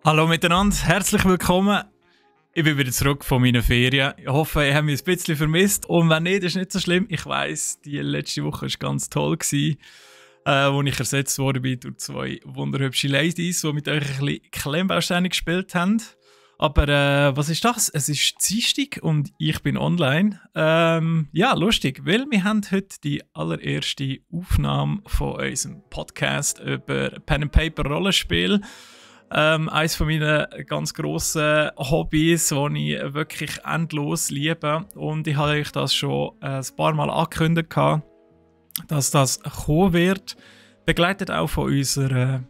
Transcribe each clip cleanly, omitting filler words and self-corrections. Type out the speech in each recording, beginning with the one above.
Hallo miteinander, herzlich willkommen. Ich bin wieder zurück von meinen Ferien. Ich hoffe, ihr habt mich ein bisschen vermisst. Und wenn nicht, ist nicht so schlimm. Ich weiss, die letzte Woche war ganz toll, wo ich ersetzt worden bin durch zwei wunderhübsche Ladies, die mit euch ein bisschen Klemmbausteine gespielt haben. Aber was ist das? Es ist Dienstag und ich bin online. Ja, lustig, weil wir haben heute die allererste Aufnahme von unserem Podcast über Pen and Paper Rollenspiel. Eines von meinen ganz grossen Hobbys, das ich wirklich endlos liebe. Und ich habe euch das schon ein paar Mal angekündigt, dass das kommen wird. Begleitet auch von unserer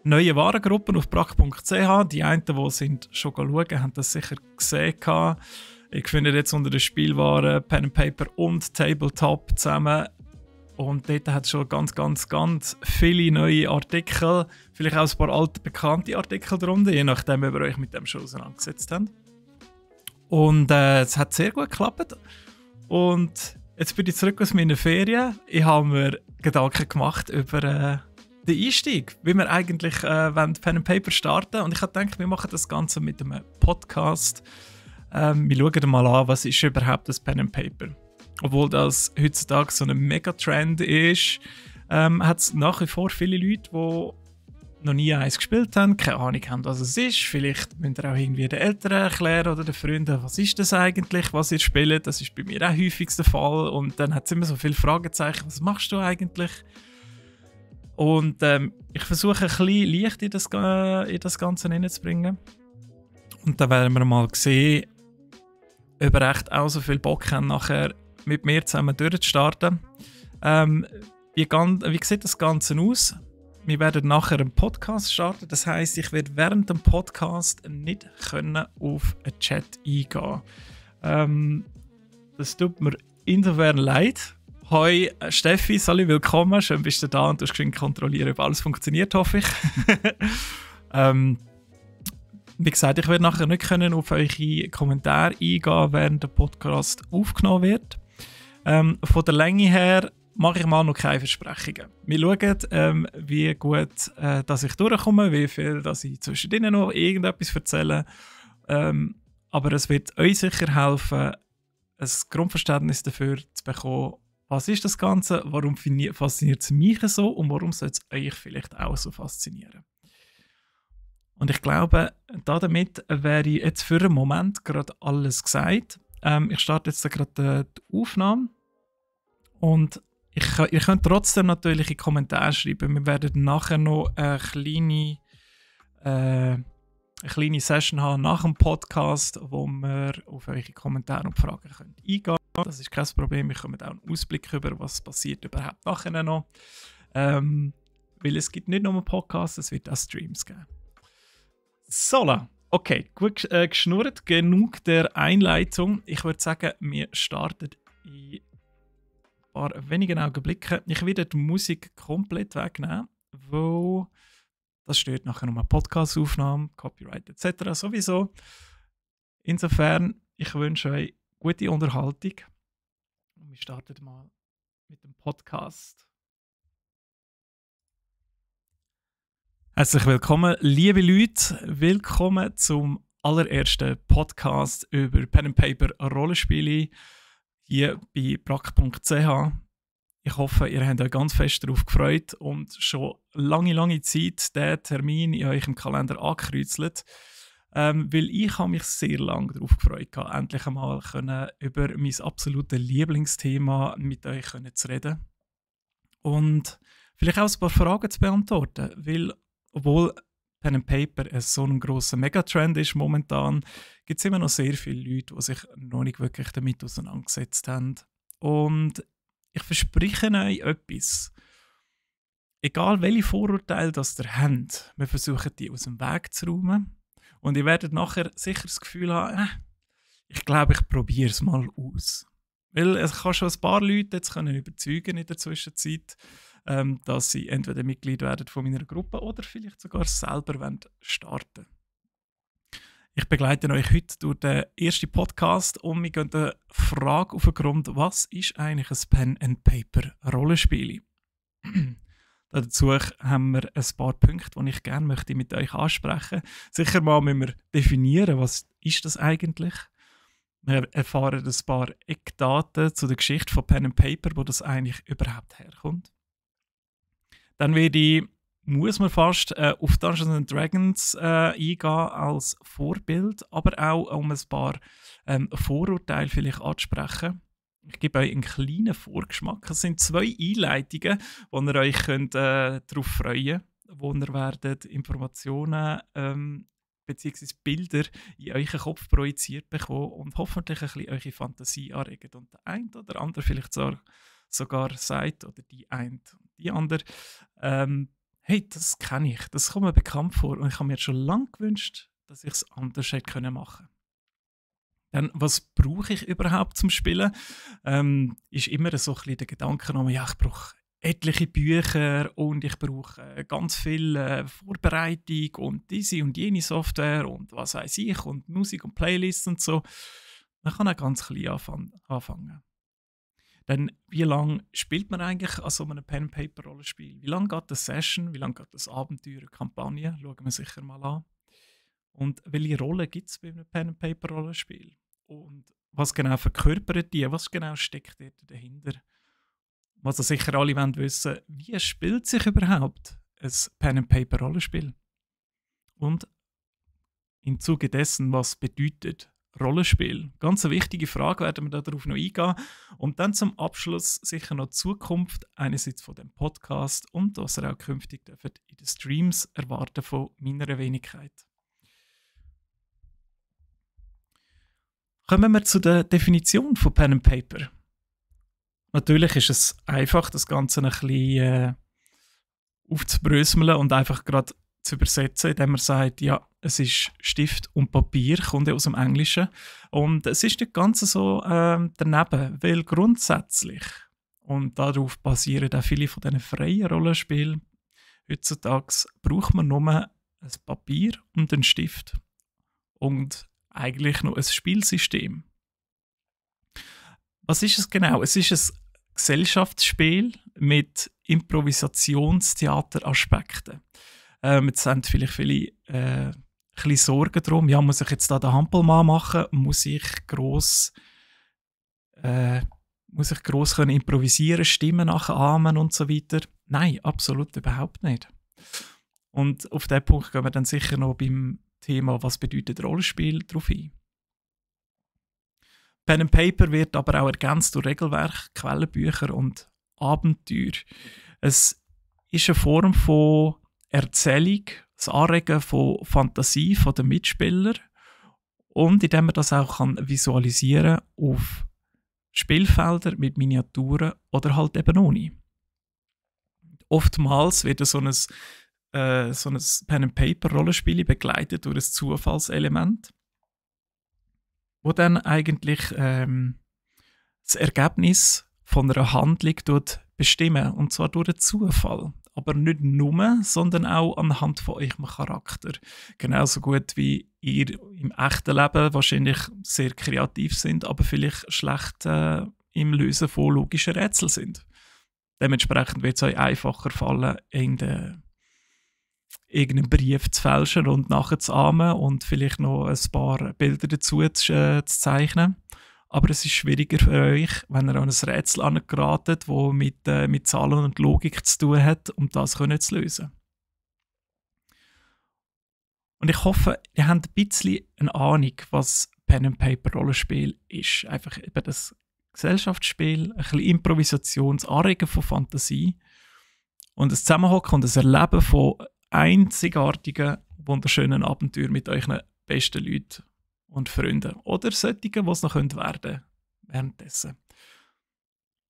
neuen Warengruppe auf brack.ch. Die einen, die sind schon schauen, haben das sicher gesehen. Ich finde jetzt unter den Spielwaren Pen and Paper und Tabletop zusammen. Und dort hat es schon ganz viele neue Artikel, vielleicht auch ein paar alte, bekannte Artikel darunter, je nachdem, ob ihr euch mit dem schon auseinandergesetzt habt. Und es hat sehr gut geklappt. Und jetzt bin ich zurück aus meinen Ferien. Ich habe mir Gedanken gemacht über den Einstieg, wie wir eigentlich Pen and Paper starten. Und ich habe gedacht, wir machen das Ganze mit einem Podcast. Wir schauen mal an, was ist überhaupt das Pen and Paper. Obwohl das heutzutage so ein Megatrend ist, hat es nach wie vor viele Leute, die noch nie eins gespielt haben, keine Ahnung haben, was es ist. Vielleicht müsst ihr auch irgendwie den Eltern erklären oder den Freunden, was ist das eigentlich, was ihr spielt. Das ist bei mir auch häufig der Fall. Und dann hat es immer so viele Fragezeichen, was machst du eigentlich? Und ich versuche ein bisschen Licht in das Ganze hineinzubringen. Und dann werden wir mal sehen, ob ihr echt auch so viel Bock haben, nachher mit mir zusammen durchzustarten. Wie sieht das Ganze aus? Wir werden nachher einen Podcast starten. Das heisst, ich werde während dem Podcast nicht auf einen Chat eingehen. Das tut mir insofern leid. Hoi Steffi, salut, willkommen. Schön bist du da und du hast geschwind kontrollieren, ob alles funktioniert, hoffe ich. Wie gesagt, ich werde nachher nicht auf eure Kommentare eingehen, während der Podcast aufgenommen wird. Von der Länge her mache ich mal noch keine Versprechungen. Wir schauen, wie gut dass ich durchkomme, wie viel dass ich zwischendrin noch irgendetwas erzähle. Aber es wird euch sicher helfen, ein Grundverständnis dafür zu bekommen, was ist das Ganze, warum fasziniert es mich so und warum soll es euch vielleicht auch so faszinieren. Und ich glaube, damit wäre jetzt für einen Moment gerade alles gesagt. Ich starte jetzt gerade die Aufnahme. Und ihr könnt trotzdem natürlich in die Kommentare schreiben. Wir werden nachher noch eine kleine Session haben nach dem Podcast, wo wir auf eure Kommentare und Fragen eingehen können. Das ist kein Problem. Wir bekommen auch einen Ausblick über, was passiert überhaupt nachher noch. Weil es gibt nicht nur einen Podcast, es wird auch Streams geben. So, okay, gut geschnurrt, genug der Einleitung. Ich würde sagen, wir starten in ein paar wenigen Augenblicken. Ich werde die Musik komplett wegnehmen, weil das stört nachher noch eine Podcast-Aufnahme, Copyright etc. sowieso. Insofern, ich wünsche euch gute Unterhaltung. Und wir starten mal mit dem Podcast. Herzlich willkommen, liebe Leute. Willkommen zum allerersten Podcast über Pen and Paper Rollenspiele hier bei brack.ch. Ich hoffe, ihr habt euch ganz fest darauf gefreut und schon lange Zeit diesen Termin in eurem Kalender angekreuzelt. Weil ich habe mich sehr lange darauf gefreut, endlich einmal über mein absolutes Lieblingsthema mit euch zu reden. Und vielleicht auch ein paar Fragen zu beantworten, weil obwohl Pen and Paper so ein grosser Megatrend ist momentan, gibt es immer noch sehr viele Leute, die sich noch nicht wirklich damit auseinandergesetzt haben. Und ich verspreche euch etwas. Egal welche Vorurteile das ihr habt, wir versuchen die aus dem Weg zu räumen. Und ihr werdet nachher sicher das Gefühl haben, ich glaube, ich probiere es mal aus. Weil es kann schon ein paar Leute jetzt überzeugen in der Zwischenzeit, dass sie entweder Mitglied werden von meiner Gruppe oder vielleicht sogar selber starten wollen. Ich begleite euch heute durch den ersten Podcast und wir gehen der Frage auf den Grund, was ist eigentlich ein Pen and Paper Rollenspiel? Dazu haben wir ein paar Punkte, die ich gerne möchte mit euch ansprechen möchte. Sicher mal müssen wir definieren, was ist das eigentlich? Wir erfahren ein paar Eckdaten zu der Geschichte von Pen and Paper, wo das eigentlich überhaupt herkommt. Dann muss man fast auf Dungeons and Dragons eingehen als Vorbild, aber auch um ein paar Vorurteile vielleicht anzusprechen. Ich gebe euch einen kleinen Vorgeschmack. Es sind 2 Einleitungen, wo ihr euch darauf freuen könnt, wo ihr werdet Informationen bzw. Bilder in euren Kopf projiziert bekommen und hoffentlich ein bisschen eure Fantasie anregen. Und der eine oder andere vielleicht sogar sagt, oder die eine und die andere, hey, das kenne ich, das kommt mir bekannt vor und ich habe mir schon lange gewünscht, dass ich es anders hätte machen können. Dann, was brauche ich überhaupt zum Spielen? Ist immer so ein bisschen der Gedanke, ja, ich brauche etliche Bücher und ich brauche ganz viel Vorbereitung und diese und jene Software und was weiß ich und Musik und Playlists und so. Man kann auch ganz klein anfangen. Dann, wie lange spielt man eigentlich an so einem Pen-and-Paper-Rollenspiel? Wie lange geht eine Session? Wie lange geht das Abenteuer, eine Kampagne? Schauen wir sicher mal an. Und welche Rolle gibt es bei einem Pen-and-Paper-Rollenspiel? Und was genau verkörpert die? Was genau steckt dort dahinter? Was sicher alle wissen wollen, wie spielt sich überhaupt ein Pen-and-Paper-Rollenspiel? Und im Zuge dessen, was bedeutet Rollenspiel? Ganz eine wichtige Frage, werden wir darauf noch eingehen. Und dann zum Abschluss sicher noch die Zukunft, einerseits von dem Podcast und was ihr auch künftig dürft in den Streams erwarten von meiner Wenigkeit. Kommen wir zu der Definition von Pen and Paper. Natürlich ist es einfach, das Ganze ein bisschen aufzubröseln und einfach gerade zu übersetzen, indem man sagt, ja, es ist Stift und Papier, kommt ja aus dem Englischen. Und es ist nicht ganz so daneben, weil grundsätzlich, und darauf basieren auch viele von diesen freien Rollenspielen, heutzutage braucht man nur ein Papier und einen Stift. Und eigentlich noch ein Spielsystem. Was ist es genau? Es ist ein Gesellschaftsspiel mit Improvisationstheateraspekten. Jetzt haben vielleicht viele ein bisschen Sorgen darum, ja, muss ich jetzt da den Hampelmann machen? Muss ich gross können improvisieren, Stimmen nachahmen und so weiter? Nein, absolut überhaupt nicht. Und auf diesen Punkt gehen wir dann sicher noch beim Thema, was bedeutet Rollenspiel, darauf ein. Pen and Paper wird aber auch ergänzt durch Regelwerk, Quellenbücher und Abenteuer. Es ist eine Form von Erzählung, das Anregen von Fantasie der Mitspieler und indem man das auch visualisieren kann auf Spielfelder mit Miniaturen oder halt eben ohne. Oftmals wird so ein Pen-and-Paper-Rollenspiel begleitet durch ein Zufallselement, wo dann eigentlich das Ergebnis von einer Handlung bestimmen, und zwar durch einen Zufall. Aber nicht nur, sondern auch anhand von eurem Charakter. Genauso gut wie ihr im echten Leben wahrscheinlich sehr kreativ sind, aber vielleicht schlecht im Lösen von logischen Rätseln sind. Dementsprechend wird es euch einfacher fallen, irgendeinen Brief zu fälschen und nachzuahmen und vielleicht noch ein paar Bilder dazu zu zeichnen. Aber es ist schwieriger für euch, wenn ihr an ein Rätsel angeratet, das mit Zahlen und Logik zu tun hat, um das zu lösen. Und ich hoffe, ihr habt ein bisschen eine Ahnung, was Pen-and-Paper-Rollenspiel ist. Einfach eben das Gesellschaftsspiel, ein bisschen Improvisation, das Anregen von Fantasie und das Zusammenhocken und das Erleben von einzigartigen, wunderschönen Abenteuern mit euren besten Leuten und Freunden. Oder solchen, die es noch werden können währenddessen.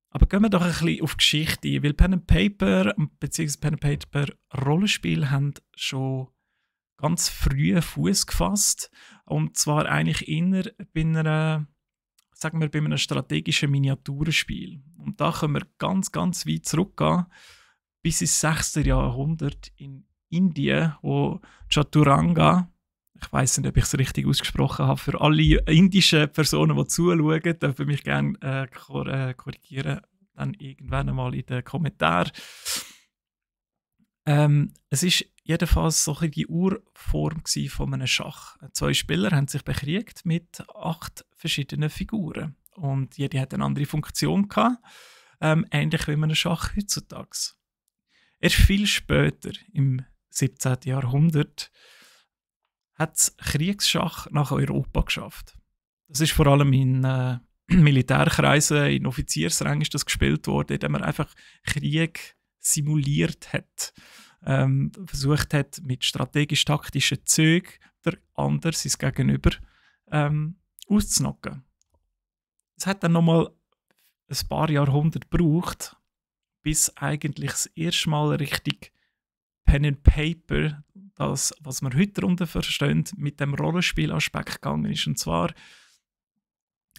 Aber gehen wir doch ein bisschen auf die Geschichte ein, weil Pen and Paper bzw. Pen and Paper Rollenspiele haben schon ganz früh Fuß gefasst. Und zwar eigentlich eher bei einem strategischen Miniaturenspiel. Und da können wir ganz, ganz weit zurückgehen, bis ins 6. Jahrhundert in Indien, wo Chaturanga, ich weiss nicht, ob ich es richtig ausgesprochen habe, für alle indischen Personen, die zuschauen, dürfen mich gerne korrigieren, dann irgendwann einmal in den Kommentaren. Es ist jedenfalls so ein bisschen die Urform von einem Schach. Zwei Spieler haben sich bekriegt mit 8 verschiedenen Figuren. Und jede hat eine andere Funktion gehabt, ähnlich wie in einem Schach heutzutage. Erst viel später, im 17. Jahrhundert, hat das Kriegsschach nach Europa geschafft. Das ist vor allem in Militärkreisen, in Offiziersrängen ist das gespielt worden, indem man einfach Krieg simuliert hat. Versucht hat, mit strategisch-taktischen Zügen der andere, sein Gegenüber, auszunocken. Es hat dann nochmal ein paar Jahrhunderte gebraucht, bis eigentlich das erste Mal richtig Pen and Paper, das, was man heute darunter verstehen, mit dem Rollenspielaspekt gegangen ist. Und zwar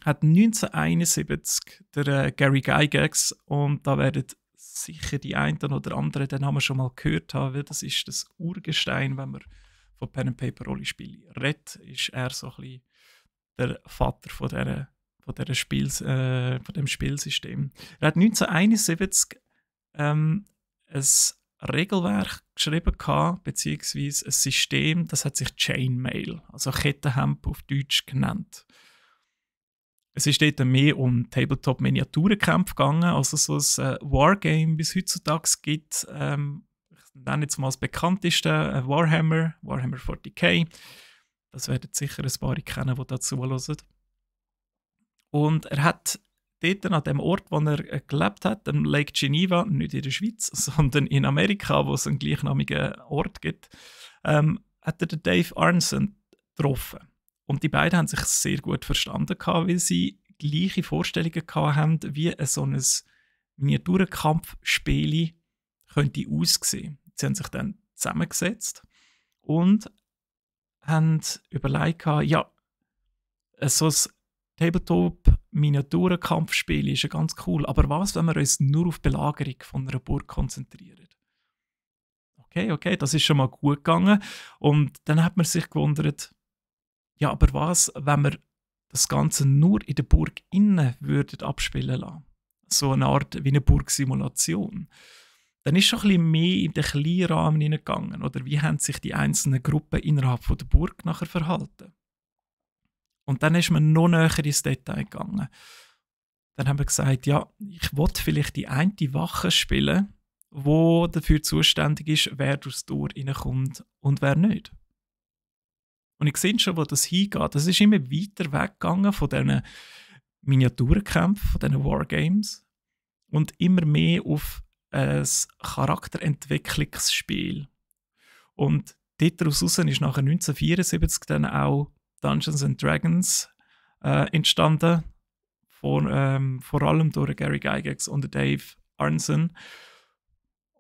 hat 1971 der Gary Gygax, und da werden sicher die einen oder anderen den Namen schon mal gehört haben, weil das ist das Urgestein, wenn man von Pen and Paper Rollenspiel redet, ist er so ein bisschen der Vater von dem Spielsystem. Er hat 1971 ein Regelwerk geschrieben gehabt, beziehungsweise ein System, das hat sich Chainmail, also Kettenhemd auf Deutsch genannt. Es ist dort mehr um Tabletop-Miniaturenkämpfe gegangen, also so ein Wargame, wie es heutzutage gibt. Ich nenne jetzt mal das bekannteste, Warhammer 40k. Das werden sicher ein paar kennen, die dazu hören. Und er hat dort an dem Ort, wo er gelebt hat, am Lake Geneva, nicht in der Schweiz, sondern in Amerika, wo es einen gleichnamigen Ort gibt, hat er den Dave Arneson getroffen. Und die beiden haben sich sehr gut verstanden, weil sie gleiche Vorstellungen hatten, wie so ein Miniaturenkampfspiel könnte aussehen. Sie haben sich dann zusammengesetzt und haben überlegt, ja, so ein Tabletop-Miniaturenkampfspiel ist ja ganz cool, aber was, wenn wir uns nur auf die Belagerung von einer Burg konzentrieren? Okay, das ist schon mal gut gegangen. Und dann hat man sich gewundert, ja, aber was, wenn wir das Ganze nur in der Burg innen würden abspielen lassen? So eine Art wie eine Burgsimulation. Dann ist schon ein bisschen mehr in den kleinen Rahmen hineingegangen. Oder wie haben sich die einzelnen Gruppen innerhalb von der Burg nachher verhalten? Und dann ist man noch näher ins Detail gegangen. Dann haben wir gesagt, ja, ich will vielleicht die eine Wache spielen, die dafür zuständig ist, wer durchs Tor reinkommt und wer nicht. Und ich sehe schon, wo das hingeht. Das ist immer weiter weggegangen von diesen Miniaturenkämpfen, von diesen Wargames und immer mehr auf ein Charakterentwicklungsspiel. Und daraus ist nachher 1974 dann auch Dungeons and Dragons entstanden, vor allem durch Gary Gygax und Dave Arneson.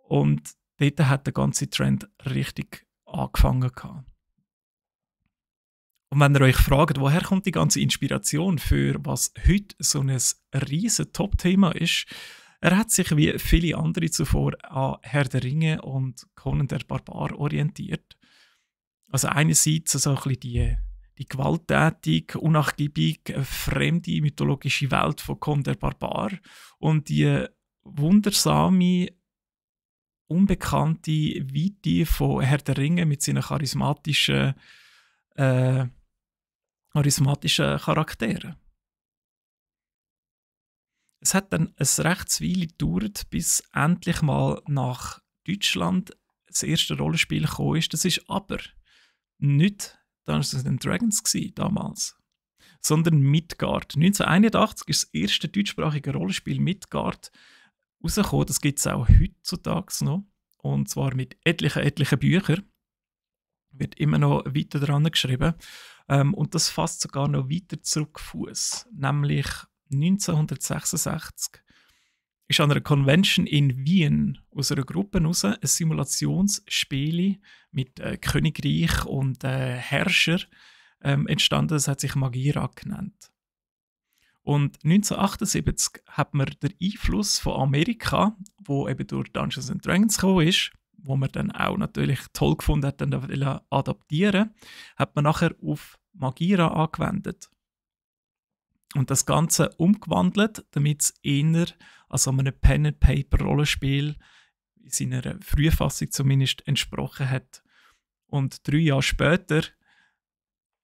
Und dort hat der ganze Trend richtig angefangen gehabt. Und wenn ihr euch fragt, woher kommt die ganze Inspiration für was heute so ein riesen Top-Thema ist, er hat sich wie viele andere zuvor an Herr der Ringe und Conan der Barbar orientiert. Also einerseits so ein bisschen die gewalttätige, unnachgiebig fremde mythologische Welt von Conan der Barbar und die wundersame, unbekannte Weite von Herr der Ringe mit seinen charismatischen Charakteren. Es hat dann ein rechtes Weile gedauert, bis endlich mal nach Deutschland das erste Rollenspiel gekommen ist. Das ist aber nicht Dungeons and Dragons damals, sondern Midgard. 1981 ist das erste deutschsprachige Rollenspiel Midgard rausgekommen. Das gibt es auch heutzutage noch. Und zwar mit etlichen Büchern. Wird immer noch weiter dran geschrieben. Und das fasst sogar noch weiter zurück Fuß. Nämlich 1966 ist an einer Convention in Wien aus einer Gruppe heraus ein Simulationsspiel mit Königreich und Herrscher entstanden. Das hat sich Magira genannt. Und 1978 hat man den Einfluss von Amerika, wo eben durch Dungeons and Dragons gekommen ist, wo man dann auch natürlich toll gefunden hat, dann adaptieren, hat man nachher auf Magira angewendet. Und das Ganze umgewandelt, damit es eher an so einem Pen-and-Paper-Rollenspiel in seiner Frühfassung zumindest entsprochen hat. Und 3 Jahre später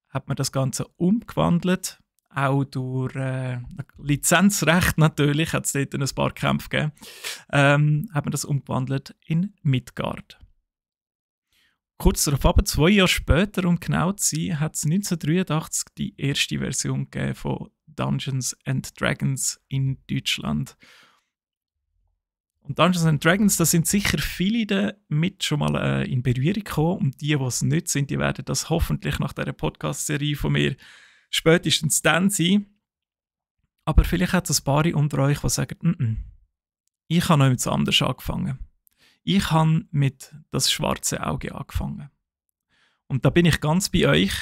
hat man das Ganze umgewandelt, auch durch Lizenzrecht natürlich, hat es dort ein paar Kämpfe gegeben, hat man das umgewandelt in Midgard. Kurz darauf, aber 2 Jahre später, um genau zu sein, hat es 1983 die erste Version gegeben von Dungeons and Dragons in Deutschland. Und Dungeons and Dragons, da sind sicher viele damit schon mal in Berührung gekommen. Und die es nicht sind, die werden das hoffentlich nach dieser Podcast-Serie von mir spätestens dann sein. Aber vielleicht hat es ein paar unter euch, die sagen, ich habe noch etwas anderes angefangen. Ich habe mit das schwarze Auge angefangen. Und da bin ich ganz bei euch,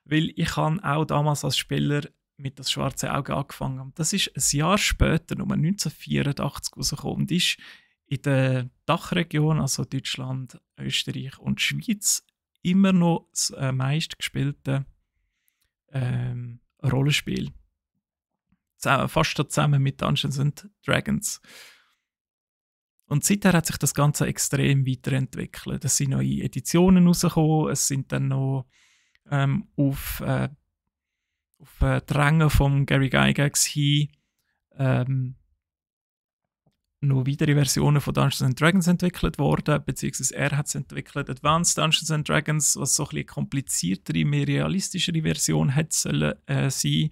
weil ich habe auch damals als Spieler mit das schwarze Auge angefangen. Und das ist ein Jahr später, um 1984 rausgekommen und ist in der Dachregion, also Deutschland, Österreich und Schweiz, immer noch das meistgespielte Rollenspiel. Fast zusammen mit Dungeons and Dragons. Und seither hat sich das Ganze extrem weiterentwickelt. Es sind neue Editionen rausgekommen, es sind dann noch auf Drängen von Gary Gygax hin noch weitere Versionen von Dungeons and Dragons entwickelt worden, beziehungsweise er hat es entwickelt, Advanced Dungeons and Dragons, was so ein bisschen kompliziertere, mehr realistischere Version hätte sollen sein.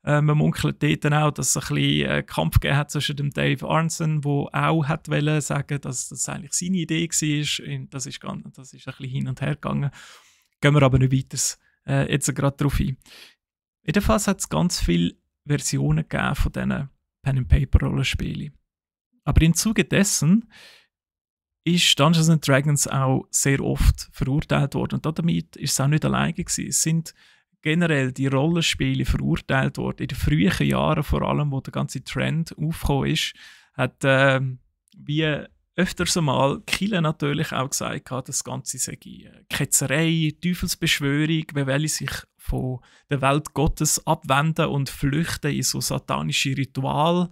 Man munkelt dort dann auch, dass es ein bisschen Kampf gegeben hat zwischen dem Dave Arneson, der auch hat wollen sagen, dass das eigentlich seine Idee war. Das ist ein bisschen hin und her gegangen. Gehen wir aber nicht weiter jetzt gerade darauf ein. Jedenfalls hat es ganz viele Versionen gegeben von diesen Pen-and-Paper-Rollenspielen. Aber im Zuge dessen ist Dungeons and Dragons auch sehr oft verurteilt worden. Und damit ist es auch nicht alleine gewesen. Es sind generell die Rollenspiele verurteilt worden. In den frühen Jahren, vor allem, wo der ganze Trend aufgekommen ist, hat wie öfters einmal Kille natürlich auch gesagt, das Ganze sei Ketzerei, Teufelsbeschwörung, wir wollen sich von der Welt Gottes abwenden und flüchten in so satanische Rituale.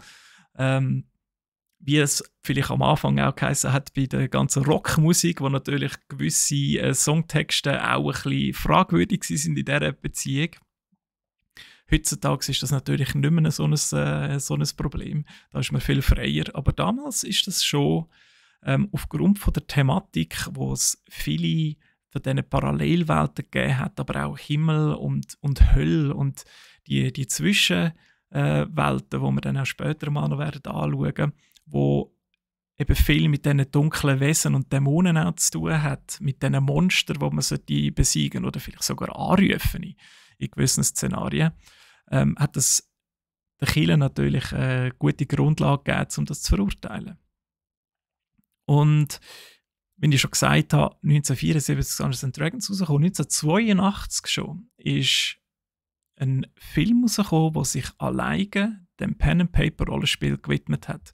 Wie es vielleicht am Anfang auch geheißen hat bei der ganzen Rockmusik, wo natürlich gewisse Songtexte auch ein bisschen fragwürdig sind in dieser Beziehung. Heutzutage ist das natürlich nicht mehr so ein Problem. Da ist man viel freier. Aber damals ist das schon aufgrund von der Thematik, wo es viele von diesen Parallelwelten gegeben hat, aber auch Himmel und Hölle und die Zwischenwelten, die wir dann auch später mal noch anschauen werden, wo eben viel mit diesen dunklen Wesen und Dämonen auch zu tun hat, mit diesen Monstern, die man besiegen oder vielleicht sogar anrufen in gewissen Szenarien, hat das der Kirche natürlich eine gute Grundlage gegeben, um das zu verurteilen. Und wie ich schon gesagt habe, 1974 Dungeons and Dragons rausgekommen, 1982 schon, ist ein Film rausgekommen, der sich alleine dem Pen-and-Paper-Rollenspiel gewidmet hat.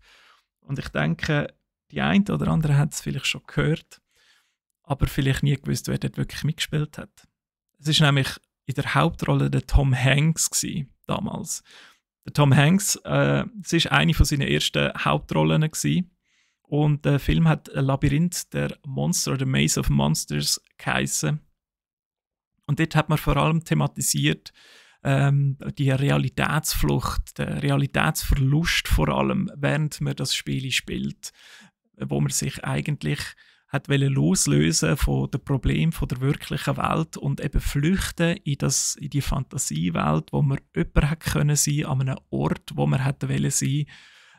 Und ich denke, die eine oder andere hat es vielleicht schon gehört, aber vielleicht nie gewusst, wer dort wirklich mitgespielt hat. Es war nämlich in der Hauptrolle der Tom Hanks damals. Der Tom Hanks, es war eine von seinen ersten Hauptrollen gewesen. Und der Film hat Labyrinth der Monster oder Maze of Monsters geheissen. Und dort hat man vor allem thematisiert die Realitätsflucht, der Realitätsverlust vor allem, während man das Spiel spielt, wo man sich eigentlich hat loslösen von den Problemen der wirklichen Welt und eben flüchten in die Fantasiewelt, wo man jemand hat können sein, an einem Ort, wo man hätte wollen sein,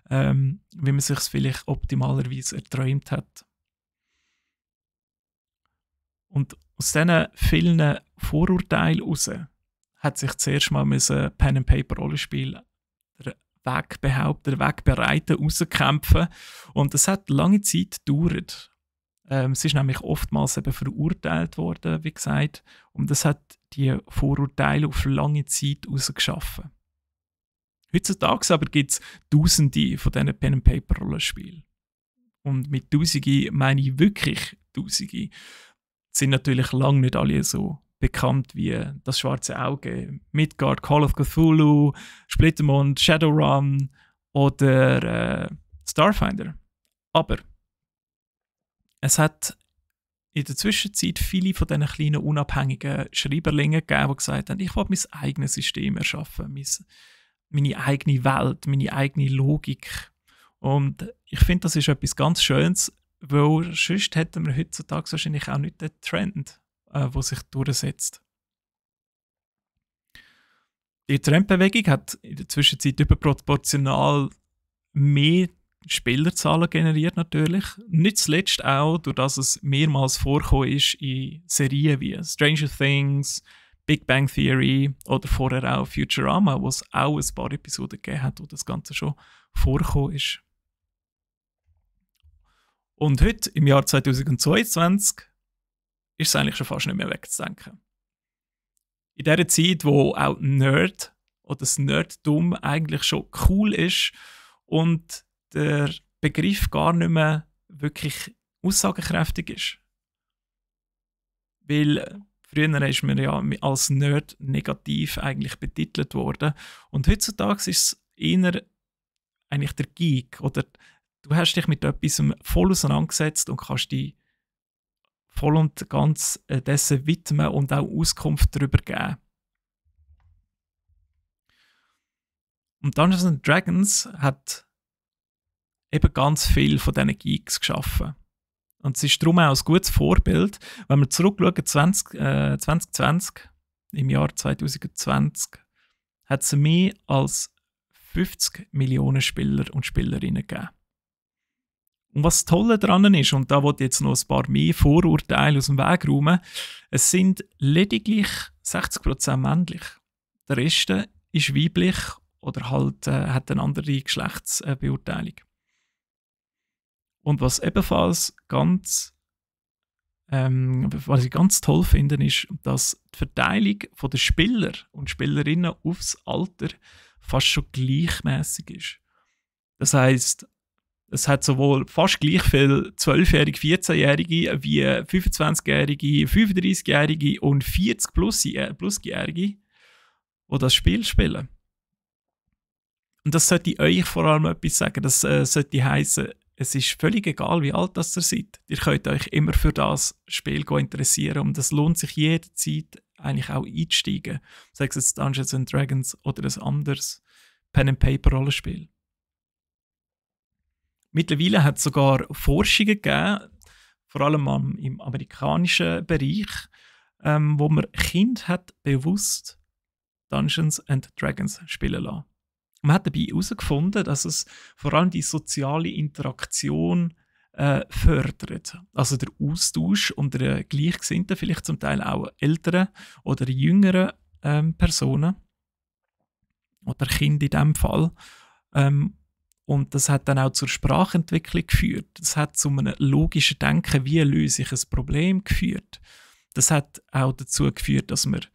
wie man sich es vielleicht optimalerweise erträumt hat. Und aus diesen vielen Vorurteilen heraus hat sich zuerst mal ein Pen-and-Paper-Rollenspiel den Weg behaupten, den Weg bereiten, rauskämpfen. Und das hat lange Zeit gedauert. Es ist nämlich oftmals eben verurteilt worden, wie gesagt. Und das hat die Vorurteile auf lange Zeit rausgeschaffen. Heutzutage aber gibt es Tausende von diesen Pen-and-Paper-Rollenspielen. Und mit Tausende meine ich wirklich Tausende. Sind natürlich lange nicht alle so bekannt wie das Schwarze Auge, Midgard, Call of Cthulhu, Splittermond, Shadowrun oder Starfinder. Aber es hat in der Zwischenzeit viele von diesen kleinen unabhängigen Schreiberlingen gegeben, die gesagt haben, ich will mein eigenes System erschaffen, meine eigene Welt, meine eigene Logik. Und ich finde, das ist etwas ganz Schönes, weil sonst hätten wir heutzutage wahrscheinlich auch nicht den Trend, der sich durchsetzt. Die Trendbewegung hat in der Zwischenzeit überproportional mehr Spielerzahlen generiert natürlich. Nicht zuletzt auch, durch dass es mehrmals vorgekommen ist in Serien wie Stranger Things, Big Bang Theory oder vorher auch Futurama, wo es auch ein paar Episoden gegeben hat, wo das Ganze schon vorgekommen ist. Und heute, im Jahr 2022, ist es eigentlich schon fast nicht mehr wegzudenken. In dieser Zeit, wo auch Nerd oder das Nerdtum eigentlich schon cool ist und der Begriff gar nicht mehr wirklich aussagekräftig ist. Weil früher ist man ja als Nerd negativ eigentlich betitelt worden. Und heutzutage ist es eher eigentlich der Geek. Oder du hast dich mit etwas voll auseinandergesetzt und kannst dich voll und ganz dessen widmen und auch Auskunft darüber geben. Und Dungeons & Dragons hat eben ganz viel von diesen Geeks geschaffen. Und es ist darum auch ein gutes Vorbild, wenn wir zurückschauen, 2020, im Jahr 2020, hat es mehr als 50 Millionen Spieler und Spielerinnen gegeben. Und was das Tolle daran ist, und da wollte ich jetzt noch ein paar mehr Vorurteile aus dem Weg räumen, es sind lediglich 60% männlich. Der Rest ist weiblich oder halt hat eine andere Geschlechtsbeurteilung. Und was ebenfalls was ich ganz toll finde, ist, dass die Verteilung der Spieler und Spielerinnen aufs Alter fast schon gleichmäßig ist. Das heisst, es hat sowohl fast gleich viele 12-Jährige, 14-Jährige wie 25-Jährige, 35-Jährige und 40-Plus-Jährige, die das Spiel spielen. Und das sollte euch vor allem etwas sagen. Das sollte heissen, es ist völlig egal, wie alt ihr seid. Ihr könnt euch immer für das Spiel interessieren und es lohnt sich jederzeit eigentlich auch einzusteigen. Sei es jetzt Dungeons & Dragons oder ein anderes Pen-and-Paper-Rollenspiel. Mittlerweile hat es sogar Forschungen gegeben, vor allem im amerikanischen Bereich, wo man Kinder hat bewusst Dungeons & Dragons spielen lassen. Man hat dabei herausgefunden, dass es vor allem die soziale Interaktion fördert. Also der Austausch unter Gleichgesinnten, vielleicht zum Teil auch älteren oder jüngeren Personen. Oder Kinder in diesem Fall. Und das hat dann auch zur Sprachentwicklung geführt. Das hat zu einem logischen Denken, wie löse ich ein Problem, geführt. Das hat auch dazu geführt, dass man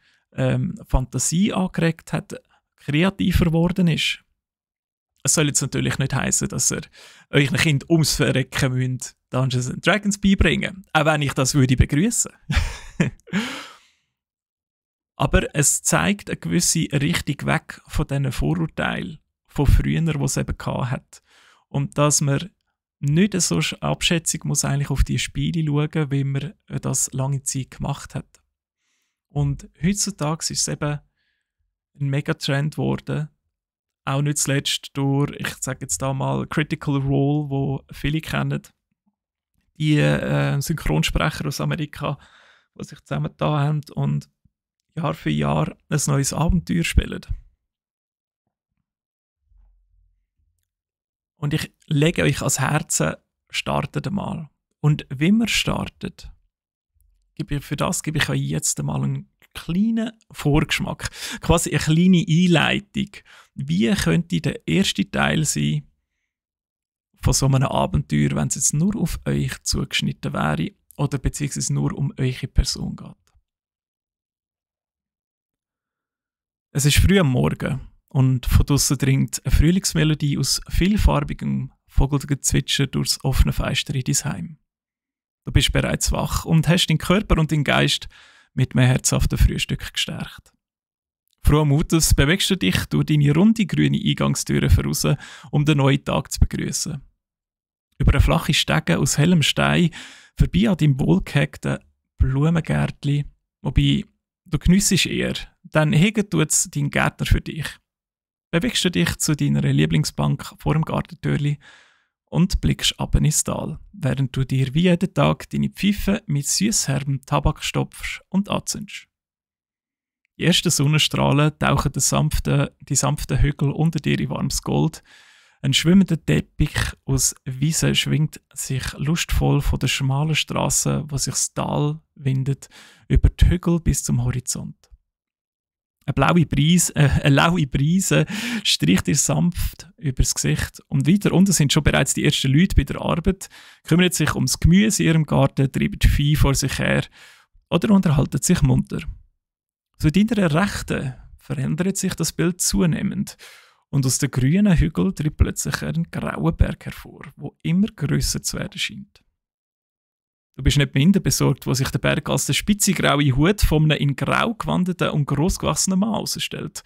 Fantasie angeregt hat, kreativer geworden ist. Es soll jetzt natürlich nicht heißen, dass ihr euch ein Kind ums Verrecken müsst Dungeons & Dragons beibringen. Auch wenn ich das würde begrüßen. Aber es zeigt eine gewisse Richtung weg von diesen Vorurteilen von früher, die es eben hat. Und dass man nicht so abschätzig muss eigentlich auf die Spiele schauen, wie man das lange Zeit gemacht hat. Und heutzutage ist es eben ein Megatrend geworden, auch nicht zuletzt durch, ich sage jetzt da mal, Critical Role, wo viele kennen, die Synchronsprecher aus Amerika, die sich zusammengetan haben und Jahr für Jahr ein neues Abenteuer spielen. Und ich lege euch ans Herzen, startet einmal. Und wie man startet, für das gebe ich euch jetzt einmal einen kleinen Vorgeschmack, quasi eine kleine Einleitung. Wie könnte der erste Teil sein von so einem Abenteuer, wenn es jetzt nur auf euch zugeschnitten wäre oder beziehungsweise nur um eure Person geht? Es ist früh am Morgen und von draussen dringt eine Frühlingsmelodie aus vielfarbigem Vogelgezwitscher durchs offene Fenster in dein Heim. Du bist bereits wach und hast deinen Körper und deinen Geist mit einem herzhaften Frühstück gestärkt. Frohen Mutes bewegst du dich durch deine runde grüne Eingangstüre voraus, um den neuen Tag zu begrüßen. Über eine flache Stege aus hellem Stein, vorbei an deinem wohlgehegten Blumengärtli, wobei du geniessest eher, dann hegt tut's dein Gärtner für dich. Bewegst du dich zu deiner Lieblingsbank vor dem Gartentürli und blickst ab ins Tal, während du dir wie jeden Tag deine Pfeife mit süßherbem Tabak stopfst und anzündest. Die ersten Sonnenstrahlen tauchen die sanften Hügel unter dir in warmes Gold. Ein schwimmender Teppich aus Wiesen schwingt sich lustvoll von der schmalen Straße, wo sich das Tal windet, über die Hügel bis zum Horizont. Eine laue Brise streicht dir sanft übers Gesicht und weiter unten sind schon bereits die ersten Leute bei der Arbeit, kümmern sich ums Gemüse in ihrem Garten, treiben die Vieh vor sich her oder unterhalten sich munter. Zu deiner Rechten verändert sich das Bild zunehmend und aus den grünen Hügeln tritt plötzlich ein grauer Berg hervor, wo immer grösser zu werden scheint. Du bist nicht minder besorgt, wo sich der Berg als der spitze graue Hut von einem in grau gewandelten und grossgewachsenen Mann herausstellt.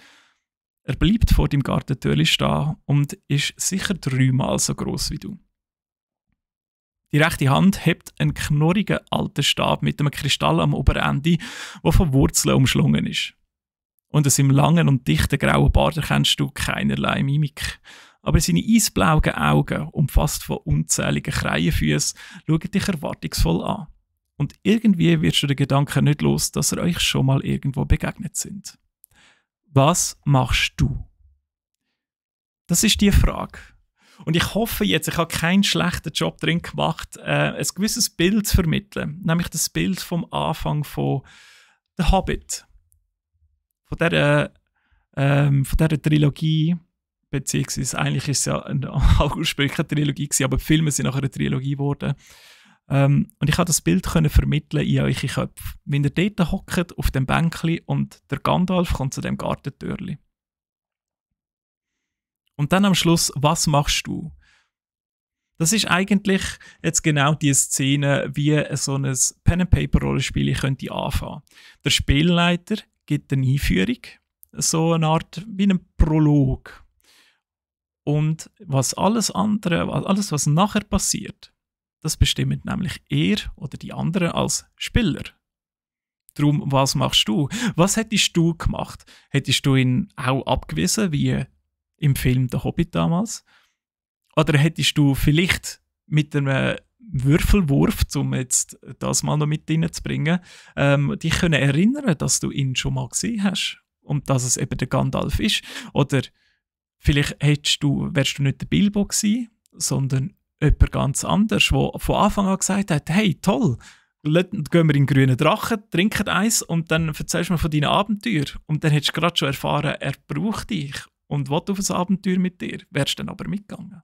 Er bleibt vor deinem Gartentürli stehen und ist sicher 3-mal so gross wie du. Die rechte Hand hebt einen knorrigen alten Stab mit einem Kristall am Oberende, der von Wurzeln umschlungen ist. Und aus seinem langen und dichten grauen Bart erkennst du keinerlei Mimik. Aber seine eisblauen Augen, umfasst von unzähligen Kreienfüßen, schauen dich erwartungsvoll an. Und irgendwie wirst du den Gedanken nicht los, dass ihr euch schon mal irgendwo begegnet sind. Was machst du? Das ist die Frage. Und ich hoffe jetzt, ich habe keinen schlechten Job drin gemacht, ein gewisses Bild zu vermitteln. Nämlich das Bild vom Anfang von «The Hobbit». Von dieser Trilogie, beziehungsweise eigentlich ist es ja eine ursprüngliche Trilogie gewesen, aber die Filme sind nachher eine Trilogie geworden. Und ich konnte das Bild vermitteln in eure Köpfe. Wenn ihr dort hockt, auf dem Bänkli und der Gandalf kommt zu dem Gartentürli. Und dann am Schluss, was machst du? Das ist eigentlich jetzt genau die Szene, wie so ein Pen-and-Paper-Rollenspiel könnte anfangen. Der Spielleiter gibt eine Einführung, so eine Art wie ein Prolog. Und alles, was nachher passiert, das bestimmt nämlich er oder die anderen als Spieler. Darum, was machst du? Was hättest du gemacht? Hättest du ihn auch abgewiesen, wie im Film «Der Hobbit» damals? Oder hättest du vielleicht mit einem Würfelwurf, um jetzt das mal noch mit reinzubringen, dich können erinnern, dass du ihn schon mal gesehen hast und dass es eben der Gandalf ist? Oder vielleicht wärst du nicht der Bilbo gewesen, sondern jemand ganz anderes, der von Anfang an gesagt hat, hey, toll, gehen wir in den grünen Drachen, trinken eins und dann erzählst du mir von deinen Abenteuern. Und dann hättest du gerade schon erfahren, er braucht dich und will auf ein Abenteuer mit dir. Wärst du dann aber mitgegangen?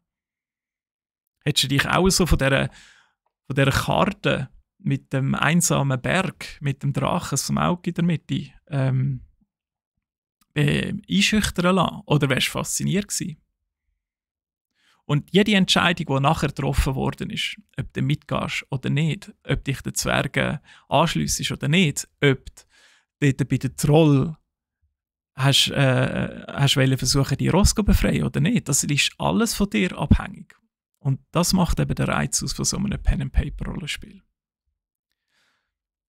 Hättest du dich auch so von dieser Karte mit dem einsamen Berg, mit dem Drachen, Smaug in der Mitte, einschüchtern lassen? Oder wärst du fasziniert gewesen? Und jede Entscheidung, die nachher getroffen worden ist, ob du mitgehst oder nicht, ob dich den Zwergen anschliessest oder nicht, ob du dort bei den Troll hast versuchen, die Ross zu befreien oder nicht, das ist alles von dir abhängig. Und das macht eben den Reiz aus von so einem Pen-and-Paper-Rollenspiel.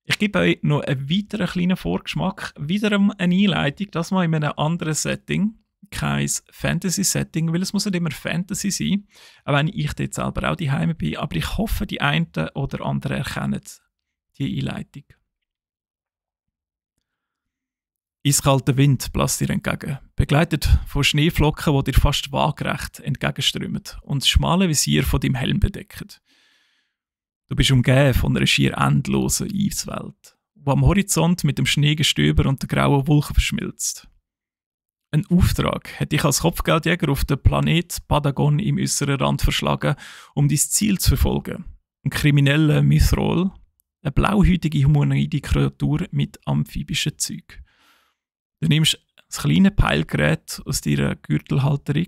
Ich gebe euch noch einen weiteren kleinen Vorgeschmack, wiederum eine Einleitung, das mal in einem anderen Setting, kein Fantasy-Setting, weil es muss nicht immer Fantasy sein, auch wenn ich dort selber auch daheim bin, aber ich hoffe, die einen oder anderen erkennen die Einleitung. Eiskalter Wind bläst dir entgegen, begleitet von Schneeflocken, die dir fast waagerecht entgegenströmen und das schmale Visier von deinem Helm bedecken. Du bist umgeben von einer schier endlosen Eiswelt, die am Horizont mit dem Schneegestöber und der grauen Wolken verschmilzt. Ein Auftrag hat dich als Kopfgeldjäger auf den Planet Padagon im äußeren Rand verschlagen, um dein Ziel zu verfolgen. Ein krimineller Mithril, eine blauhäutige humanoide Kreatur mit amphibischen Zügen. Du nimmst das kleine Peilgerät aus deiner Gürtelhalterung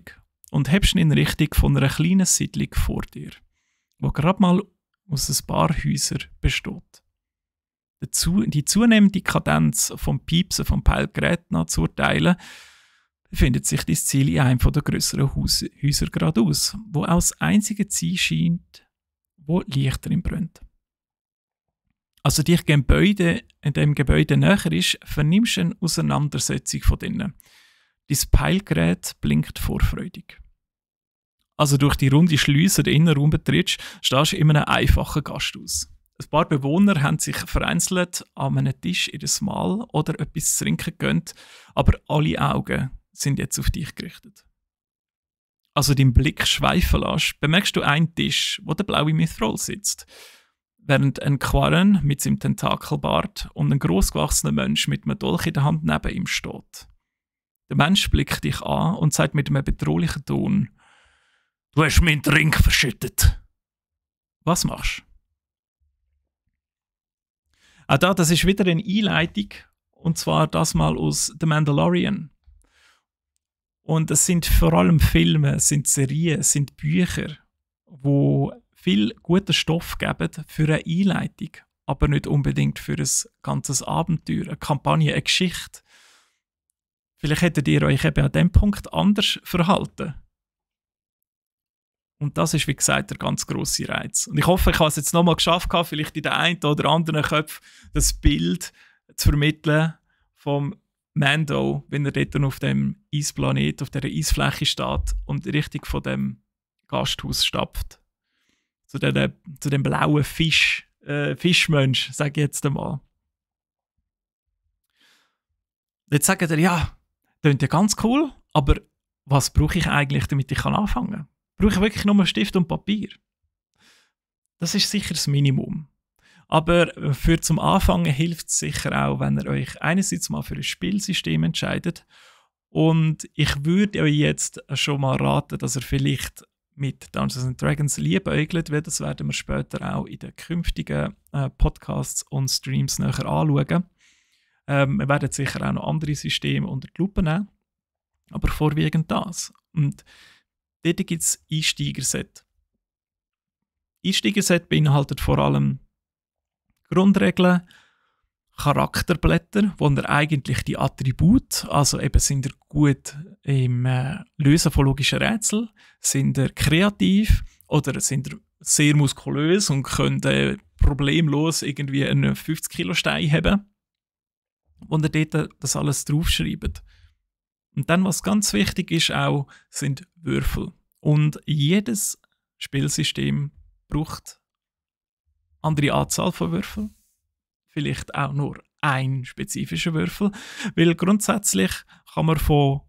und hebst ihn in Richtung von einer kleinen Siedlung vor dir, die gerade mal aus ein paar Häusern besteht. Die zunehmende Kadenz vom Piepsen vom Peilgerät zu urteilen, befindet sich dein Ziel in einem der grösseren Häuser geradeaus, wo auch das einzige Ziel scheint, wo Licht drin brennt. Also dich in dem Gebäude näher ist, vernimmst du eine Auseinandersetzung von drinnen. Dein Peilgerät blinkt vorfreudig. Also durch die runde Schleuse den Innenraum betrittst, stehst du in einem einfachen Gasthaus. Ein paar Bewohner haben sich vereinzelt an einem Tisch in das Mahl oder etwas zu trinken gegönnt, aber alle Augen sind jetzt auf dich gerichtet. Also deinen Blick schweifen lässt, bemerkst du einen Tisch, wo der blaue Mithril sitzt, während ein Quarren mit seinem Tentakelbart und ein grossgewachsener Mensch mit einem Dolch in der Hand neben ihm steht. Der Mensch blickt dich an und sagt mit einem bedrohlichen Ton: «Du hast meinen Trink verschüttet.» Was machst du? Auch das ist wieder eine Einleitung, und zwar das mal aus The Mandalorian. Und es sind vor allem Filme, es sind Serien, es sind Bücher, wo viel guten Stoff geben für eine Einleitung, aber nicht unbedingt für ein ganzes Abenteuer, eine Kampagne, eine Geschichte. Vielleicht hättet ihr euch eben an diesem Punkt anders verhalten. Und das ist, wie gesagt, der ganz grosse Reiz. Und ich hoffe, ich habe es jetzt nochmal geschafft, vielleicht in den einen oder anderen Köpfen das Bild zu vermitteln vom Mando, wenn er dort auf dem Eisplanet, auf dieser Eisfläche steht und richtig von dem Gasthaus stapft. Zu dem blauen Fischmensch, sage ich jetzt einmal. Jetzt sagt er, ja, klingt ja ganz cool, aber was brauche ich eigentlich, damit ich anfangen kann? Brauche ich wirklich nur einen Stift und Papier? Das ist sicher das Minimum. Aber für zum Anfangen hilft es sicher auch, wenn ihr euch einerseits mal für ein Spielsystem entscheidet. Und ich würde euch jetzt schon mal raten, dass ihr vielleicht mit Dungeons & Dragons liebäugelt, weil das werden wir später auch in den künftigen Podcasts und Streams näher anschauen. Wir werden sicher auch noch andere Systeme unter die Lupe nehmen, aber vorwiegend das. Und dort gibt es Einsteigerset. Einsteigerset beinhaltet vor allem Grundregeln, Charakterblätter, wo ihr eigentlich die Attribute, also eben sind ihr gut im Lösen von logischen Rätseln, sind ihr kreativ oder sind ihr sehr muskulös und könnt problemlos irgendwie einen 50-Kilo-Stein haben, wo ihr dort das alles draufschreibt. Und dann, was ganz wichtig ist auch, sind Würfel. Und jedes Spielsystem braucht eine andere Anzahl von Würfeln. Vielleicht auch nur ein spezifischer Würfel. Weil grundsätzlich kann man von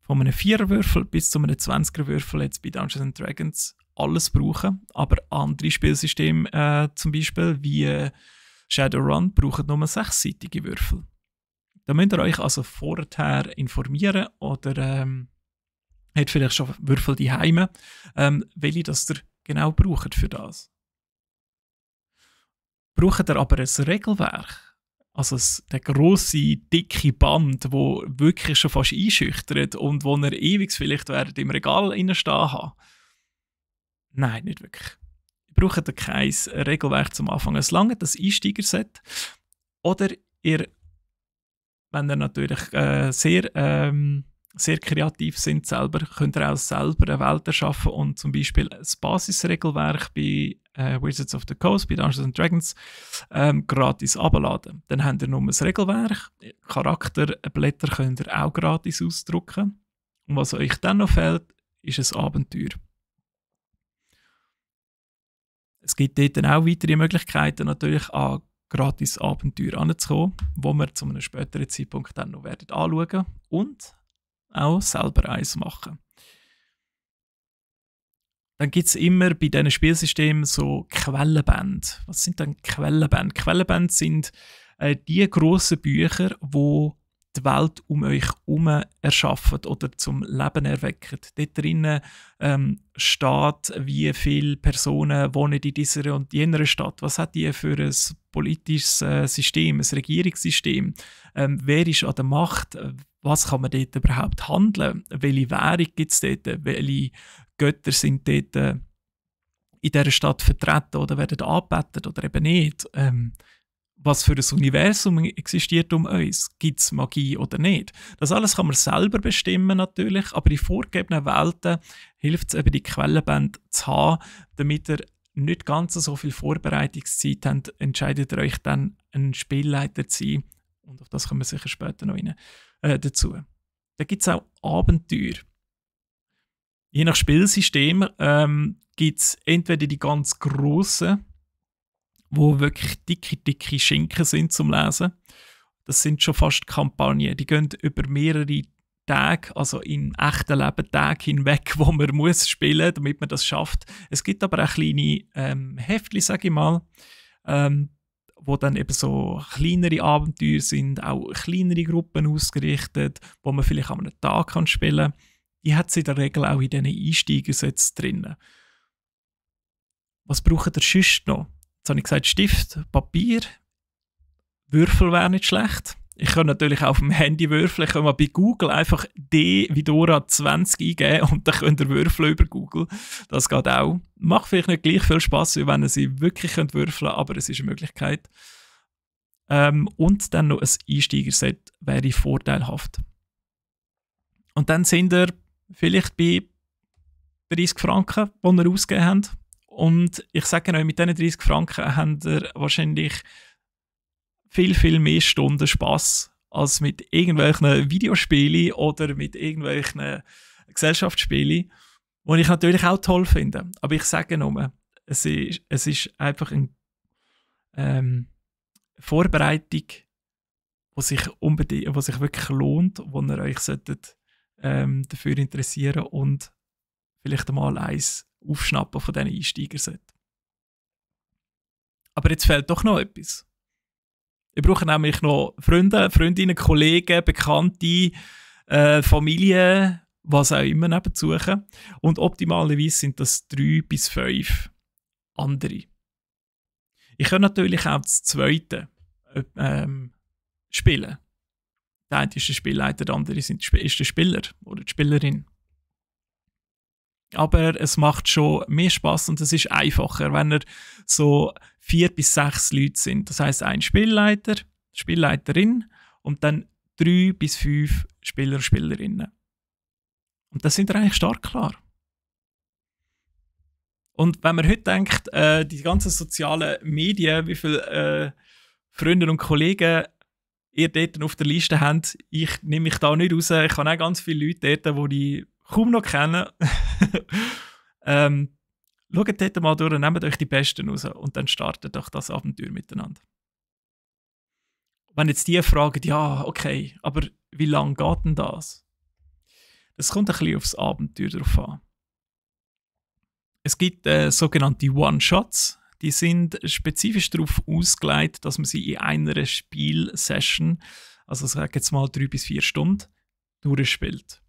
einem 4er-Würfel bis zu einem 20er-Würfel jetzt bei Dungeons & Dragons alles brauchen. Aber andere Spielsysteme, zum Beispiel wie Shadowrun, brauchen nur 6-seitige Würfel. Da müsst ihr euch also vorher informieren oder habt vielleicht schon Würfel daheim, welche das ihr genau braucht für das. Braucht ihr aber ein Regelwerk, also der grosse, dicke Band, wo wirklich schon fast einschüchtert und wo ihr ewig vielleicht werdet im Regal stehen haben? Nein, nicht wirklich. Ihr braucht kein Regelwerk zum Anfang. Es langt das Einsteigerset oder ihr, wenn ihr natürlich sehr kreativ sind selber, könnt ihr auch selber eine Welt erschaffen und zum Beispiel das Basisregelwerk bei Wizards of the Coast, bei Dungeons & Dragons, gratis abladen. Dann habt ihr nur ein Regelwerk, Charakterblätter könnt ihr auch gratis ausdrucken. Und was euch dann noch fehlt, ist ein Abenteuer. Es gibt dort dann auch weitere Möglichkeiten, natürlich an gratis Abenteuer anzukommen, wo wir zu einem späteren Zeitpunkt dann noch werden anschauen und auch selber eins machen. Dann gibt es immer bei diesen Spielsystemen so Quellenbände. Was sind denn Quellenbände? Quellenbände sind die grossen Bücher, die die Welt um euch herum erschaffen oder zum Leben erwecken. Dort drinnen steht, wie viele Personen wohnen in dieser und jener Stadt. Was hat die für ein politisches System, ein Regierungssystem? Wer ist an der Macht? Was kann man dort überhaupt handeln? Welche Währung gibt es dort? Welche Götter sind dort in dieser Stadt vertreten oder werden angebetet oder eben nicht? was für ein Universum existiert um uns. Gibt es Magie oder nicht? Das alles kann man selber bestimmen natürlich, aber in vorgegebenen Welten hilft es eben, die Quellenbände zu haben, damit ihr nicht ganz so viel Vorbereitungszeit habt, entscheidet ihr euch dann, einen Spielleiter zu sein. Und auf das kommen wir sicher später noch dazu. Da gibt es auch Abenteuer. Je nach Spielsystem gibt es entweder die ganz grossen, wo wirklich dicke Schinken sind zum Lesen. Das sind schon fast Kampagnen. Die gehen über mehrere Tage, also im echten Leben Tage hinweg, wo man muss spielen, damit man das schafft. Es gibt aber auch kleine Heftchen, sage ich mal, wo dann eben so kleinere Abenteuer sind, auch kleinere Gruppen ausgerichtet, wo man vielleicht an einem Tag spielen kann. Die hat es in der Regel auch in diesen Einsteigersätzen drin. Was braucht ihr sonst noch? Jetzt habe ich gesagt, Stift, Papier, Würfel wäre nicht schlecht. Ich kann natürlich auch auf dem Handy würfeln. Ich kann mal bei Google einfach D wie Dora 20 eingeben und dann könnt ihr würfeln über Google. Das geht auch. Macht vielleicht nicht gleich viel Spass, wie wenn ihr sie wirklich würfeln könnt, aber es ist eine Möglichkeit. Und dann noch ein Einsteigerset wäre vorteilhaft. Und dann sind ihr vielleicht bei 30 Franken, die ihr ausgegeben habt. Und ich sage euch, mit diesen 30 Franken habt ihr wahrscheinlich viel mehr Stunden Spass als mit irgendwelchen Videospielen oder mit irgendwelchen Gesellschaftsspielen, die ich natürlich auch toll finde. Aber ich sage nur, es ist einfach eine Vorbereitung, die sich wirklich lohnt, wo ihr euch dafür interessieren und vielleicht einmal eins aufschnappen von diesen Einsteigerset. Aber jetzt fehlt doch noch etwas. Wir brauchen nämlich noch Freunde, Freundinnen, Kollegen, Bekannte, Familie, was auch immer nebenzusuchen. Und optimalerweise sind das 3 bis 5 andere. Ich kann natürlich auch das zweite spielen. Der eine ist der Spielleiter, der andere ist der Spieler oder die Spielerin. Aber es macht schon mehr Spass und es ist einfacher, wenn ihr so 4 bis 6 Leute sind. Das heisst, ein Spielleiter, Spielleiterin und dann 3 bis 5 Spieler und Spielerinnen. Und das sind eigentlich stark klar. Und wenn man heute denkt, die ganzen sozialen Medien, wie viele Freunde und Kollegen ihr dort auf der Liste habt, ich nehme mich da nicht raus. Ich habe auch ganz viele Leute dort, die ich kaum noch kennen. Schaut dort mal durch, nehmt euch die Besten raus und dann startet doch das Abenteuer miteinander. Wenn jetzt die fragen, ja, okay, aber wie lange geht denn das? Das kommt ein bisschen aufs Abenteuer drauf an. Es gibt sogenannte One-Shots, die sind spezifisch darauf ausgelegt, dass man sie in einer Spielsession, also sage jetzt mal 3 bis 4 Stunden, durchspielt.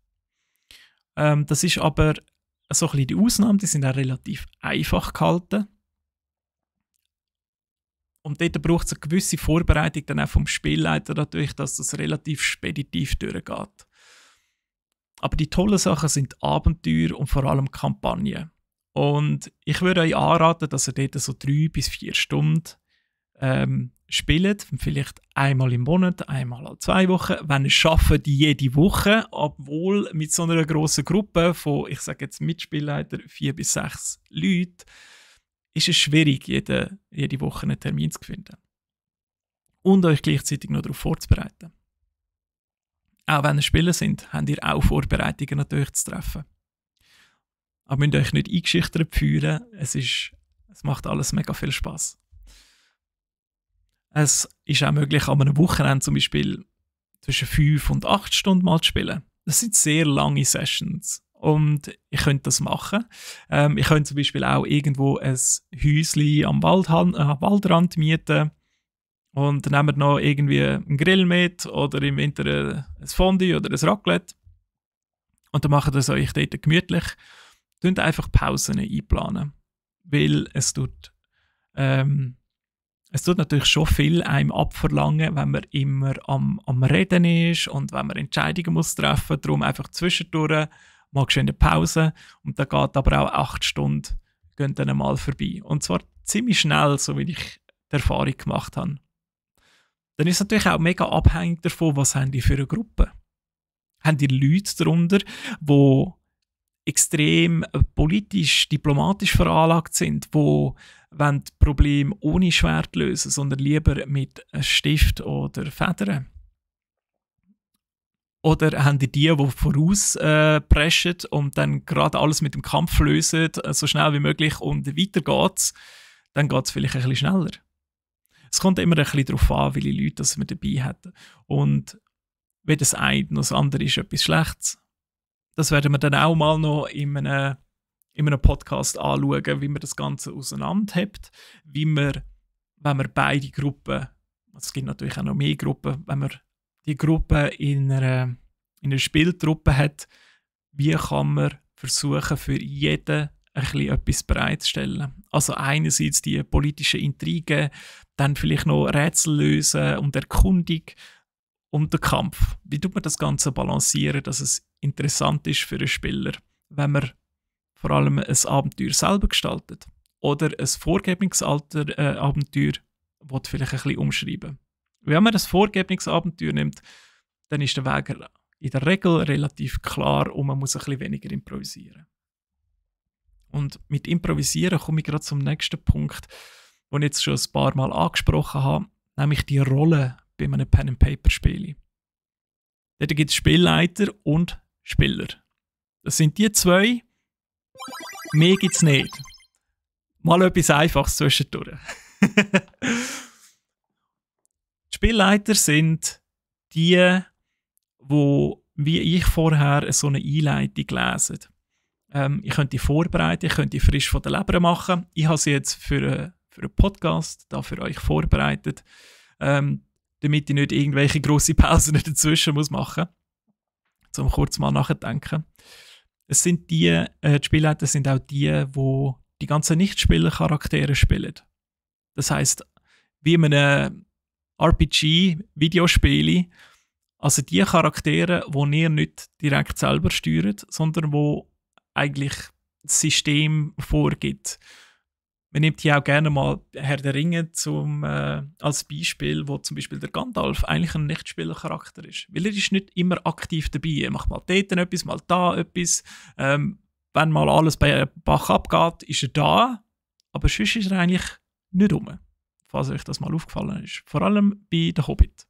Das ist aber so ein bisschen die Ausnahme, die sind auch relativ einfach gehalten. Und dort braucht es eine gewisse Vorbereitung dann auch vom Spielleiter natürlich, dass das relativ speditiv durchgeht. Aber die tollen Sachen sind Abenteuer und vor allem Kampagnen. Und ich würde euch anraten, dass ihr dort so 3 bis 4 Stunden spielt, vielleicht einmal im Monat, einmal alle 2 Wochen. Wenn ihr es schafft, jede Woche, obwohl mit so einer grossen Gruppe von, ich sage jetzt Mitspielleiter, 4 bis 6 Leuten, ist es schwierig, jede Woche einen Termin zu finden. Und euch gleichzeitig noch darauf vorzubereiten. Auch wenn ihr Spieler sind, habt ihr auch Vorbereitungen natürlich zu treffen. Aber müsst euch nicht eingeschüchtert fühlen, es macht alles mega viel Spass. Es ist auch möglich, an einem Wochenende zum Beispiel zwischen 5 und 8 Stunden mal zu spielen. Das sind sehr lange Sessions und ihr könnt das machen. Ihr könnt zum Beispiel auch irgendwo ein Häuschen am Waldrand mieten und nehmt noch irgendwie einen Grill mit oder im Winter ein Fondue oder ein Raclette und dann macht es euch dort gemütlich. Könnt einfach Pausen einplanen, weil es tut natürlich schon viel einem abverlangen, wenn man immer am Reden ist und wenn man Entscheidungen muss treffen muss. Darum einfach zwischendurch mal schön eine Pause und dann geht aber auch 8 Stunden gehen dann mal vorbei. Und zwar ziemlich schnell, so wie ich die Erfahrung gemacht habe. dann ist es natürlich auch mega abhängig davon, was haben die für eine Gruppe. Haben die Leute darunter, die extrem politisch, diplomatisch veranlagt sind, die wollen Probleme ohne Schwert lösen, sondern lieber mit Stift oder Federn. Oder haben die voraus preschen und dann gerade alles mit dem Kampf lösen, so schnell wie möglich und weiter geht's, dann geht es vielleicht ein bisschen schneller. Es kommt immer ein bisschen darauf an, wie viele Leute das wir dabei hätten. Und wenn das eine und das andere ist etwas Schlechtes. Das werden wir dann auch mal noch in einem Podcast anschauen, wie man das Ganze auseinanderhebt, wie man, wenn man beide Gruppen, es gibt natürlich auch noch mehr Gruppen, wenn man die Gruppe in einer Spieltruppe hat, wie kann man versuchen, für jeden ein bisschen etwas bereitzustellen. Also einerseits die politischen Intrigen, dann vielleicht noch Rätsel lösen und Erkundung und den Kampf. Wie tut man das Ganze balancieren, dass es interessant ist für einen Spieler, wenn man vor allem ein Abenteuer selber gestaltet oder ein Vorgebungsabenteuer vielleicht ein bisschen umschreiben. Wenn man das Vorgebungsabenteuer nimmt, dann ist der Weg in der Regel relativ klar und man muss ein bisschen weniger improvisieren. Und mit Improvisieren komme ich gerade zum nächsten Punkt, den ich jetzt schon ein paar Mal angesprochen habe, nämlich die Rolle bei einem Pen-and-Paper-Spiel. Dort gibt es Spielleiter und Spieler. Das sind die zwei. Mehr gibt es nicht. Mal etwas Einfaches zwischendurch. Die Spielleiter sind die, wie ich vorher, so eine Einleitung lesen. Ich könnte die vorbereiten, ich könnte die frisch von der Leber machen. Ich habe sie jetzt für einen Podcast da für euch vorbereitet, damit ich nicht irgendwelche grosse Pausen dazwischen machen muss, um kurz mal nachzudenken. Es sind die Spielleiter sind auch die ganzen Nicht-Spieler-Charaktere spielen. Das heisst, wie in einem RPG-Videospiel, also die Charaktere, die ihr nicht direkt selber steuert, sondern wo eigentlich das System vorgibt. Man nimmt hier auch gerne mal Herr der Ringe als Beispiel, wo zum Beispiel der Gandalf eigentlich ein Nichtspielercharakter ist. Weil er ist nicht immer aktiv dabei. Er macht mal dort etwas, mal da etwas. Wenn mal alles bei Bach abgeht, ist er da. Aber sonst ist er eigentlich nicht rum. Falls euch das mal aufgefallen ist. Vor allem bei «Der Hobbit».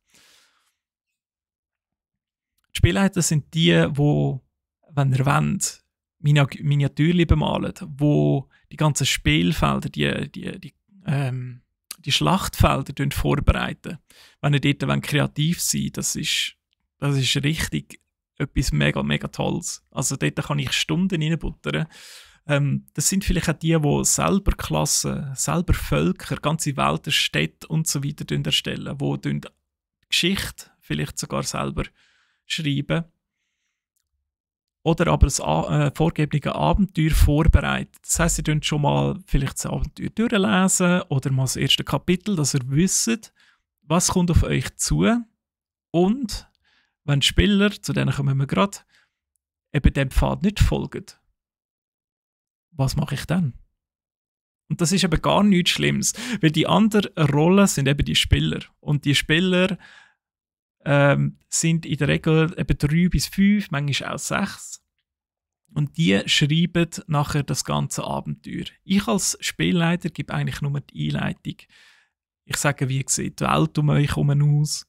Die Spielleiter sind die, wenn ihr wollt, Miniatürchen bemalen, wo die ganzen Spielfelder, die Schlachtfelder vorbereiten. Wenn ihr dort kreativ sein wollt, das ist richtig etwas mega, mega Tolles. Also dort kann ich Stunden reinbuttern. Das sind vielleicht auch die selber Klassen, selber Völker, ganze Welten, Städte und so weiter erstellen, die Geschichte vielleicht sogar selber schreiben. Oder aber das vorgegebene Abenteuer vorbereitet. Das heisst, ihr könnt schon mal vielleicht das Abenteuer durchlesen oder mal das erste Kapitel, dass ihr wisst, was kommt auf euch zu. Und wenn die Spieler, zu denen kommen wir gerade, eben dem Pfad nicht folgen, was mache ich dann? Und das ist eben gar nichts Schlimmes, weil die anderen Rollen sind eben die Spieler. Und die Spieler sind in der Regel eben 3 bis 5, manchmal auch 6. Und die schreiben nachher das ganze Abenteuer. Ich als Spielleiter gebe eigentlich nur die Einleitung. Ich sage, wie sieht die Welt um euch herum aus,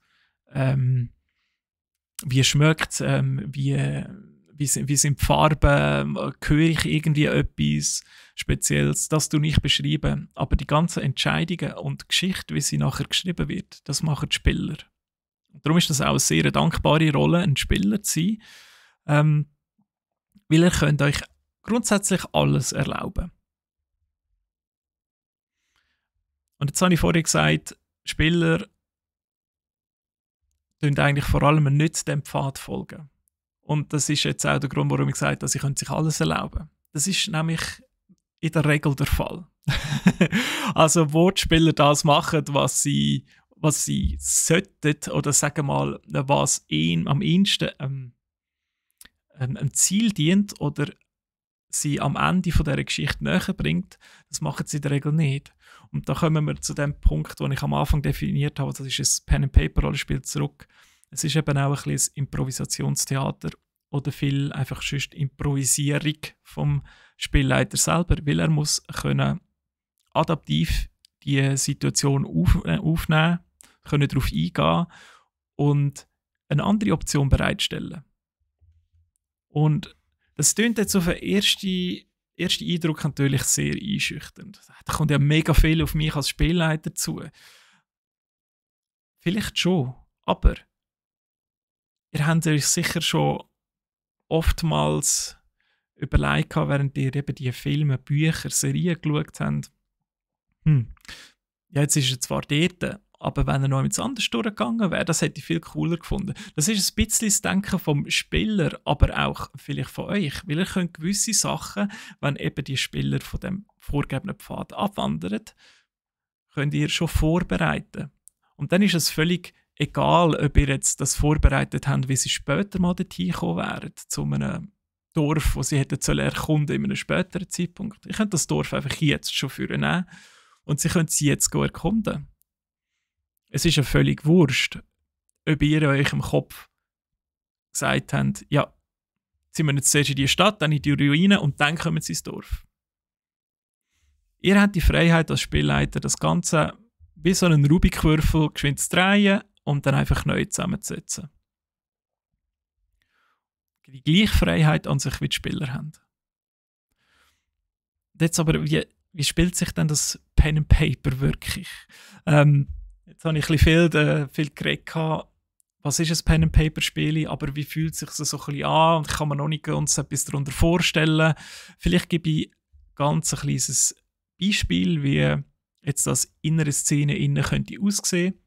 wie schmeckt es, wie sind die Farben, höre ich irgendwie etwas Spezielles, das tue ich beschreiben. Aber die ganzen Entscheidungen und die Geschichte, wie sie nachher geschrieben wird, das machen die Spieler. Und darum ist das auch eine sehr dankbare Rolle, ein Spieler zu sein, weil ihr könnt euch grundsätzlich alles erlauben. Und jetzt habe ich vorhin gesagt, Spieler folgen eigentlich vor allem nicht dem Pfad folgen. Und das ist jetzt auch der Grund, warum ich gesagt habe, dass sie sich alles erlauben können. Das ist nämlich in der Regel der Fall. Also wo die Spieler das machen, was sie sollten, oder sagen wir mal, was ihnen am ehesten ein Ziel dient oder sie am Ende von dieser Geschichte näher bringt, das machen sie in der Regel nicht. Und da kommen wir zu dem Punkt, den ich am Anfang definiert habe, das ist ein Pen-and-Paper-Rollenspiel zurück. Es ist eben auch ein bisschen ein Improvisationstheater oder viel einfach sonst Improvisierung vom Spielleiter selber, weil er muss können adaptiv die Situation aufnehmen, können darauf eingehen und eine andere Option bereitstellen. Und das klingt jetzt auf den ersten Eindruck natürlich sehr einschüchternd. Da kommt ja mega viel auf mich als Spielleiter zu. Vielleicht schon, aber ihr habt euch sicher schon oftmals überlegt, während ihr eben die Filme, Bücher, Serien geschaut habt, ja, jetzt ist er zwar dort, aber wenn er noch etwas anderes durchgegangen wäre, das hätte ich viel cooler gefunden. Das ist ein bisschen das Denken vom Spieler, aber auch vielleicht von euch, weil ihr könnt gewisse Sachen, wenn eben die Spieler von dem vorgegebenen Pfad abwandern, könnt ihr schon vorbereiten. Und dann ist es völlig egal, ob ihr jetzt das vorbereitet habt, wie sie später mal dorthin kommen wären, zu einem Dorf, das sie hätten erkunden in einem späteren Zeitpunkt. Ihr könnt das Dorf einfach jetzt schon nehmen und sie können sie jetzt erkunden. Es ist ja völlig wurscht, ob ihr euch im Kopf gesagt habt, ja, sind wir jetzt zuerst in die Stadt, dann in die Ruine und dann kommen sie ins Dorf. Ihr habt die Freiheit als Spielleiter, das Ganze wie so einen Rubikwürfel geschwind zu drehen und dann einfach neu zusammenzusetzen. Die gleiche Freiheit an sich, wie die Spieler haben. Jetzt aber, wie spielt sich denn das Pen and Paper wirklich? Jetzt habe ich ein bisschen viel geredet, was ist ein Pen and Paper Spiel, aber wie fühlt es sich so ein bisschen an und ich kann mir noch nicht ganz etwas darunter vorstellen. Vielleicht gebe ich ganz ein kleines Beispiel, wie jetzt das innere Szene innen könnte aussehen.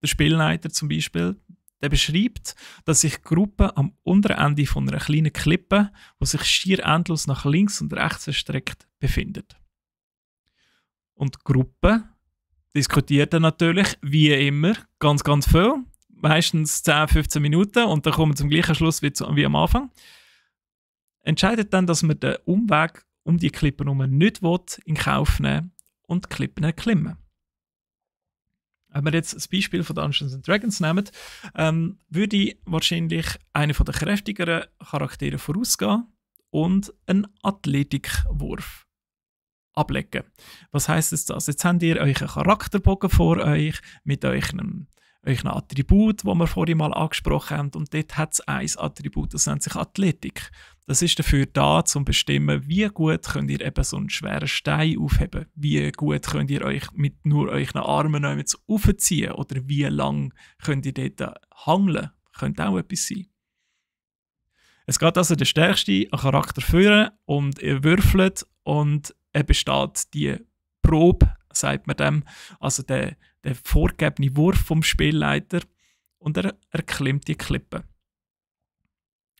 Der Spielleiter zum Beispiel, der beschreibt, dass sich Gruppen am unteren Ende von einer kleinen Klippe, die sich schier endlos nach links und rechts erstreckt, befindet. Und die Gruppe diskutiert dann natürlich, wie immer, ganz, ganz viel. Meistens 10, 15 Minuten und dann kommen wir zum gleichen Schluss wie am Anfang. Entscheidet dann, dass man den Umweg um die Klippe herum nicht in Kauf nehmen und die Klippen erklimmen. Wenn wir jetzt das Beispiel von Dungeons & Dragons nehmen, würde ich wahrscheinlich einen der kräftigeren Charaktere vorausgehen und einen Athletikwurf ablegen. Was heisst jetzt das? Jetzt habt ihr euren Charakterbogen vor euch mit euren Attribut, das wir vorhin mal angesprochen haben. Und dort hat es ein Attribut, das nennt sich Athletik. Das ist dafür da, um zu bestimmen, wie gut könnt ihr eben so einen schweren Stein aufheben. Wie gut könnt ihr euch mit nur euren Armen noch aufziehen oder wie lang könnt ihr dort hangeln. Könnte auch etwas sein. Es geht also der stärkste Charakter führen und ihr würfelt und er besteht die Probe, sagt man dem, also der vorgegebene Wurf vom Spielleiter und er erklimmt die Klippe.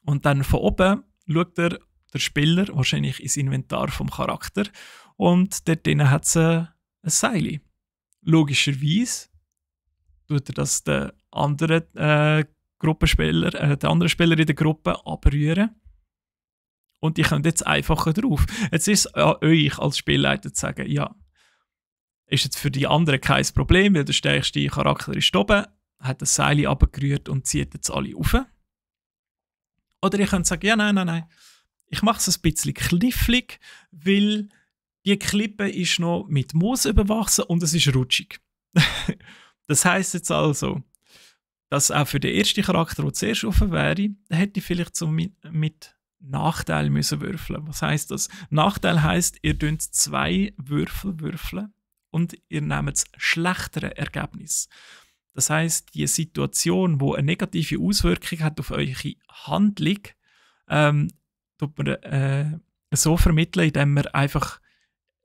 Und dann von oben schaut der Spieler wahrscheinlich ins Inventar vom Charakter und dort drinnen hat es ein Seil. Logischerweise tut er das den anderen Gruppenspieler, der andere Spieler in der Gruppe abrühren. Und die können jetzt einfacher drauf. Jetzt ist es an euch als Spielleiter zu sagen, ja, ist jetzt für die anderen kein Problem, weil der stärkste Charakter ist oben, hat das Seil abgerührt und zieht jetzt alle rauf. Oder ihr könnt sagen, ja, nein, ich mache es ein bisschen knifflig, weil die Klippe ist noch mit Moos überwachsen und es ist rutschig. Das heisst jetzt also, dass auch für den ersten Charakter, der zuerst rauf wäre, der hätte vielleicht so mit Nachteil müssen würfeln. Was heisst das? Nachteil heisst, ihr dünnt 2 Würfel würfeln und ihr nehmt das schlechtere Ergebnis. Das heisst, die Situation, die eine negative Auswirkung hat auf eure Handlung, tut man so vermitteln, indem man einfach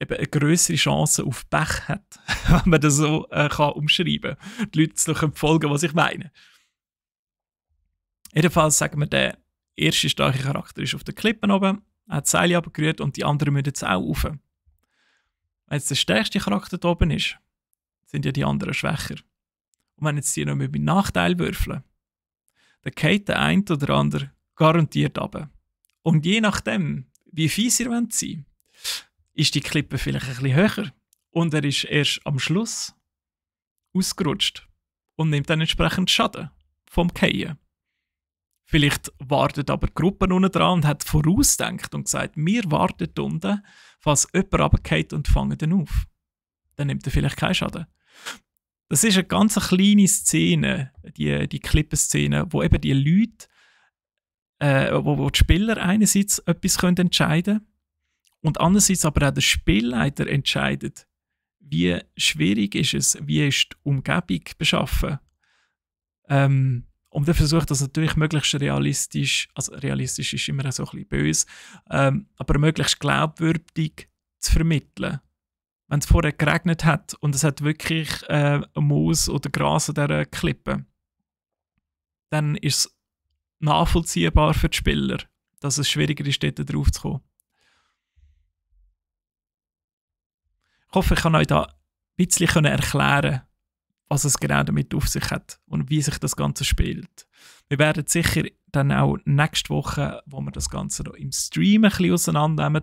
eben eine grössere Chance auf Pech hat, wenn man das so kann umschreiben kann. Die Leute können folgen, was ich meine. Jedenfalls sagen wir, der erste starke Charakter ist auf den Klippen oben, hat das Seil abgerührt und die anderen müssen jetzt auch rauf. Wenn jetzt der stärkste Charakter da oben ist, sind ja die anderen schwächer. Und wenn jetzt die noch mit Nachteil würfeln, dann geht der eine oder andere garantiert runter. Und je nachdem, wie fies ihr sein wollt, ist die Klippe vielleicht ein bisschen höher. und er ist erst am Schluss ausgerutscht und nimmt dann entsprechend Schaden vom Fallen. Vielleicht wartet aber die Gruppe unten dran und hat vorausgedacht und gesagt, wir warten unten, falls jemand runterfällt und fangen dann auf. Dann nimmt er vielleicht keinen Schaden. Das ist eine ganz kleine Szene, die Klippenszene, wo eben die Leute, wo die Spieler einerseits etwas entscheiden können und andererseits aber auch der Spielleiter entscheidet, wie schwierig ist es, wie ist die Umgebung beschaffen. Und dann versucht das natürlich möglichst realistisch, also realistisch ist immer so ein bisschen böse, aber möglichst glaubwürdig zu vermitteln. Wenn es vorher geregnet hat und es hat wirklich Moos oder Gras an dieser Klippe, dann ist es nachvollziehbar für die Spieler, dass es schwieriger ist, dort drauf zu kommen. Ich hoffe, ich kann euch da ein bisschen erklären, was es genau damit auf sich hat und wie sich das Ganze spielt. Wir werden sicher dann auch nächste Woche, wo wir das Ganze noch im Stream ein bisschen auseinandernehmen,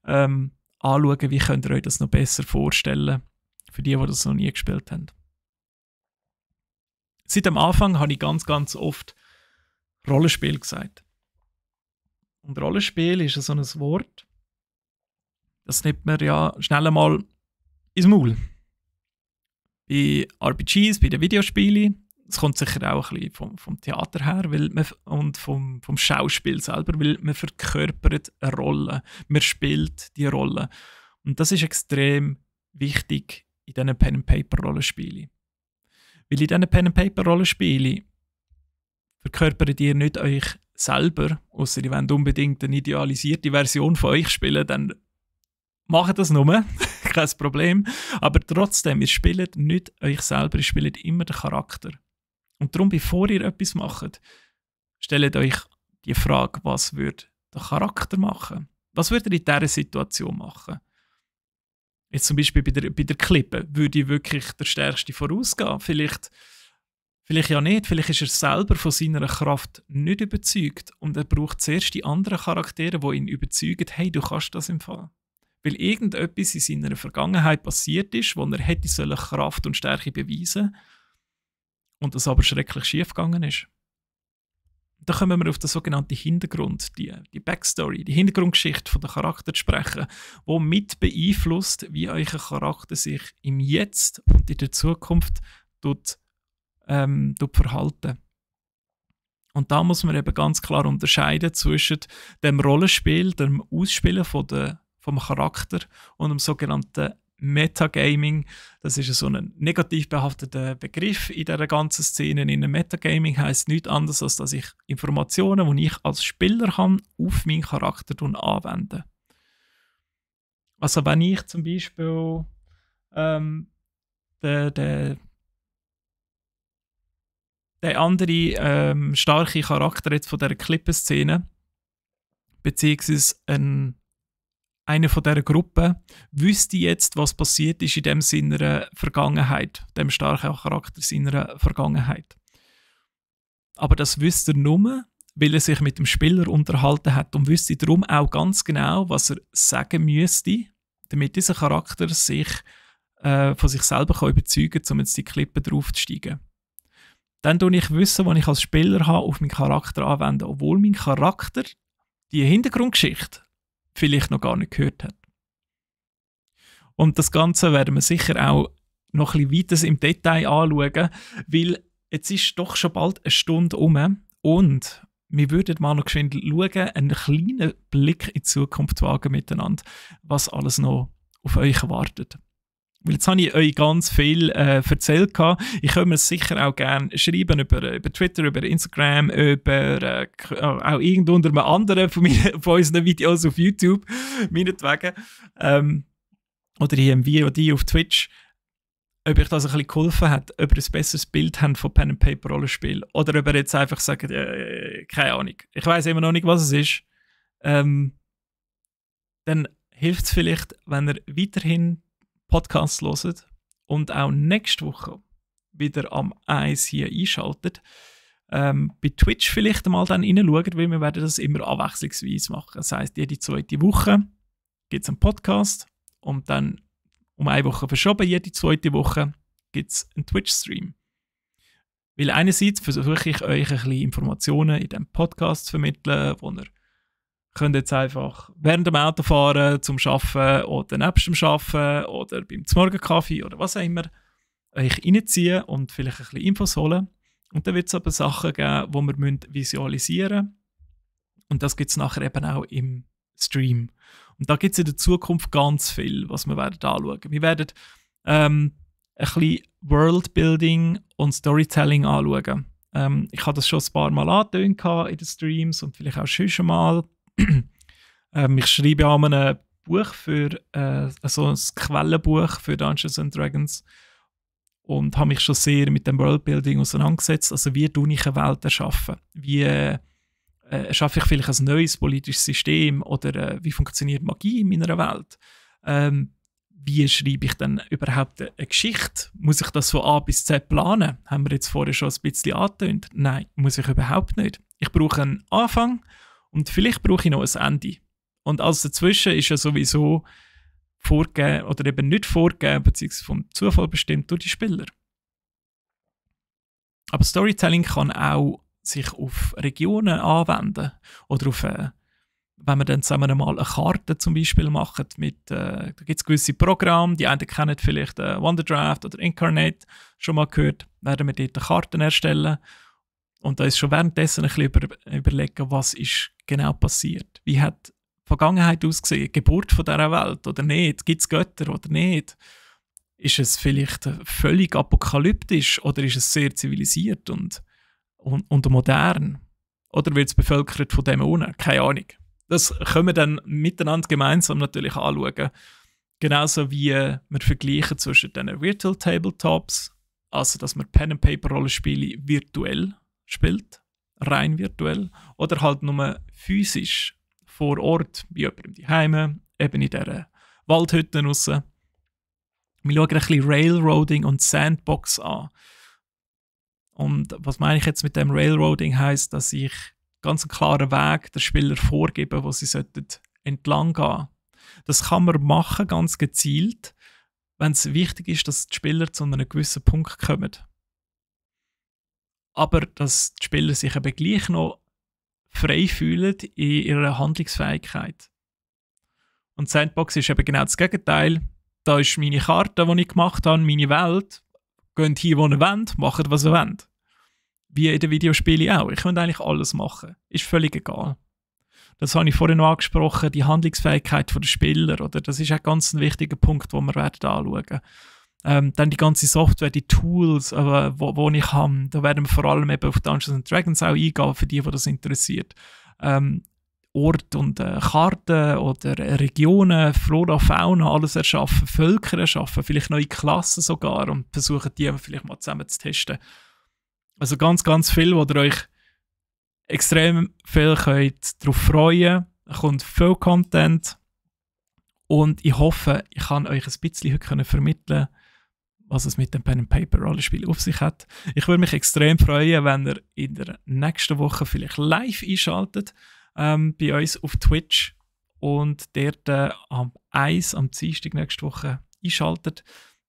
anschauen, wie könnt ihr euch das noch besser vorstellen, für die das noch nie gespielt haben. Seit am Anfang habe ich ganz, ganz oft Rollenspiel gesagt. Und Rollenspiel ist so ein Wort, das nimmt man ja schnell einmal ins Maul. Bei RPGs, bei den Videospielen, es kommt sicher auch ein bisschen vom Theater her und vom Schauspiel selber, weil man verkörpert eine Rolle, man spielt die Rolle. Und das ist extrem wichtig in diesen Pen-and-Paper-Rollenspielen. Weil in diesen Pen-and-Paper-Rollenspielen verkörpert ihr nicht euch selber, außer ihr wollt unbedingt eine idealisierte Version von euch spielen, dann macht das nur, kein Problem. Aber trotzdem, ihr spielt nicht euch selber, ihr spielt immer den Charakter. Und darum, bevor ihr etwas macht, stellt euch die Frage, was würde der Charakter machen? Was würde er in dieser Situation machen? Jetzt zum Beispiel bei der Klippe, würde ich wirklich der Stärkste vorausgehen? Vielleicht ja nicht, vielleicht ist er selber von seiner Kraft nicht überzeugt und er braucht zuerst die anderen Charaktere, die ihn überzeugen, hey, du kannst das im Fall. Weil irgendetwas in seiner Vergangenheit passiert ist, wo er hätte Kraft und Stärke beweisen und das aber schrecklich schief gegangen ist. Da kommen wir auf den sogenannten Hintergrund, die Backstory, die Hintergrundgeschichte von der Charakter zu sprechen, die mit beeinflusst, wie euer Charakter sich im Jetzt und in der Zukunft verhalten. Und da muss man eben ganz klar unterscheiden zwischen dem Rollenspiel, dem Ausspielen vom Charakter und dem sogenannten Metagaming. Das ist so ein negativ behafteter Begriff in dieser ganzen Szene. In einem Metagaming heisst nichts anderes, als dass ich Informationen, die ich als Spieler habe, auf meinen Charakter anwende. Also wenn ich zum Beispiel der andere starke Charakter jetzt von dieser Klippenszene, beziehungsweise einer von dieser Gruppe, wüsste jetzt, was passiert ist in dem seiner Vergangenheit, dem starken Charakter seiner Vergangenheit. Aber das wüsste er nur, weil er sich mit dem Spieler unterhalten hat und wüsste darum auch ganz genau, was er sagen müsste, damit dieser Charakter sich von sich selber überzeugen kann, um jetzt die Klippe draufzusteigen. Dann tue ich Wissen, was ich als Spieler habe, auf meinen Charakter anwenden, obwohl mein Charakter die Hintergrundgeschichte vielleicht noch gar nicht gehört hat. Und das Ganze werden wir sicher auch noch ein bisschen weiter im Detail anschauen, weil jetzt ist doch schon bald eine Stunde um und wir würden mal noch geschwind schauen, einen kleinen Blick in die Zukunft wagen miteinander, was alles noch auf euch wartet. Weil jetzt habe ich euch ganz viel erzählt. Ich könnte mir sicher auch gerne schreiben über Twitter, über Instagram, über auch irgendwo unter einem anderen von unseren Videos auf YouTube, meinetwegen. Oder hier im VOD auf Twitch, ob euch das ein bisschen geholfen hat, ob ihr ein besseres Bild habt von Pen and Paper Rollenspiel. Oder ob ihr jetzt einfach sagt, keine Ahnung, ich weiß immer noch nicht, was es ist. Dann hilft es vielleicht, wenn ihr weiterhin Podcasts hört und auch nächste Woche wieder am 1 hier einschaltet. Bei Twitch vielleicht mal dann reinschauen, weil wir werden das immer abwechslungsweise machen. Das heisst, jede zweite Woche gibt es einen Podcast und dann um eine Woche verschoben. Jede zweite Woche gibt es einen Twitch-Stream. Weil einerseits versuche ich euch ein bisschen Informationen in diesem Podcast zu vermitteln, wo ihr könnt jetzt einfach während dem Autofahren zum Arbeiten oder nebst dem Arbeiten oder beim Morgenkaffee oder was auch immer euch reinziehen und vielleicht ein bisschen Infos holen. Und dann wird es aber Sachen geben, die wir visualisieren müssen. Und das gibt es nachher eben auch im Stream. Und da gibt es in der Zukunft ganz viel, was wir werden anschauen. Wir werden ein bisschen Worldbuilding und Storytelling anschauen. Ich habe das schon ein paar Mal angetönt in den Streams und vielleicht auch schon mal. Ich schreibe an einem Buch für also ein Quellenbuch für Dungeons and Dragons und habe mich schon sehr mit dem Worldbuilding auseinandergesetzt. Also wie tue ich eine Welt erschaffen? Wie erschaffe ich vielleicht ein neues politisches System oder wie funktioniert Magie in meiner Welt? Wie schreibe ich dann überhaupt eine Geschichte? Muss ich das von A bis Z planen? Haben wir jetzt vorher schon ein bisschen angetönt? Nein, muss ich überhaupt nicht. Ich brauche einen Anfang und vielleicht brauche ich noch ein Ende. Und alles dazwischen ist ja sowieso vorgegeben oder eben nicht vorgegeben, beziehungsweise vom Zufall bestimmt durch die Spieler. Aber Storytelling kann auch sich auf Regionen anwenden oder auf, wenn wir dann zusammen mal eine Karte zum Beispiel machen, da gibt es gewisse Programme, die einen kennen vielleicht Wonderdraft oder Incarnate, schon mal gehört, werden wir dort Karten erstellen und da ist schon währenddessen ein bisschen überlegen, was ist genau passiert. Wie hat die Vergangenheit ausgesehen, die Geburt von dieser Welt oder nicht, gibt es Götter oder nicht? Ist es vielleicht völlig apokalyptisch oder ist es sehr zivilisiert und modern? Oder wird es bevölkert von Dämonen? Keine Ahnung. Das können wir dann miteinander gemeinsam natürlich anschauen. Genauso wie wir vergleichen zwischen den Virtual Tabletops, also dass man Pen-and-Paper-Rollenspiele virtuell spielt, rein virtuell, oder halt nur physisch vor Ort, wie jemandem daheim, eben in dieser Waldhütte raus. Wir schauen ein bisschen Railroading und Sandbox an. Und was meine ich jetzt mit dem Railroading heisst, dass ich ganz einen klaren Weg der Spieler vorgebe, wo sie entlang gehen sollten. Das kann man machen, ganz gezielt, wenn es wichtig ist, dass die Spieler zu einem gewissen Punkt kommen. Aber dass die Spieler sich eben gleich noch frei fühlen in ihrer Handlungsfähigkeit. Und Sandbox ist eben genau das Gegenteil. Da ist meine Karte, die ich gemacht habe, meine Welt. Geht hier, wo ihr wollt, macht, was ihr wollt. Wie in den Videospielen auch. Ich könnte eigentlich alles machen. Ist völlig egal. Das habe ich vorhin noch angesprochen, die Handlungsfähigkeit der Spieler. Oder? Das ist ein ganz wichtiger Punkt, den wir anschauen werden. Dann die ganze Software, die Tools, wo ich habe. Da werden wir vor allem eben auf Dungeons & Dragons auch eingehen, für die das interessiert. Ort und Karten oder Regionen, Flora, Fauna, alles erschaffen, Völker erschaffen, vielleicht neue Klassen sogar und versuchen, die vielleicht mal zusammen zu testen. Also ganz, ganz viel, wo ihr euch extrem viel könnt darauf freuen. Es kommt viel Content und ich hoffe, ich kann euch ein bisschen heute vermitteln, was es mit dem Pen-and-Paper-Rollenspiel auf sich hat. Ich würde mich extrem freuen, wenn ihr in der nächsten Woche vielleicht live einschaltet bei uns auf Twitch und dort am Dienstag nächste Woche einschaltet.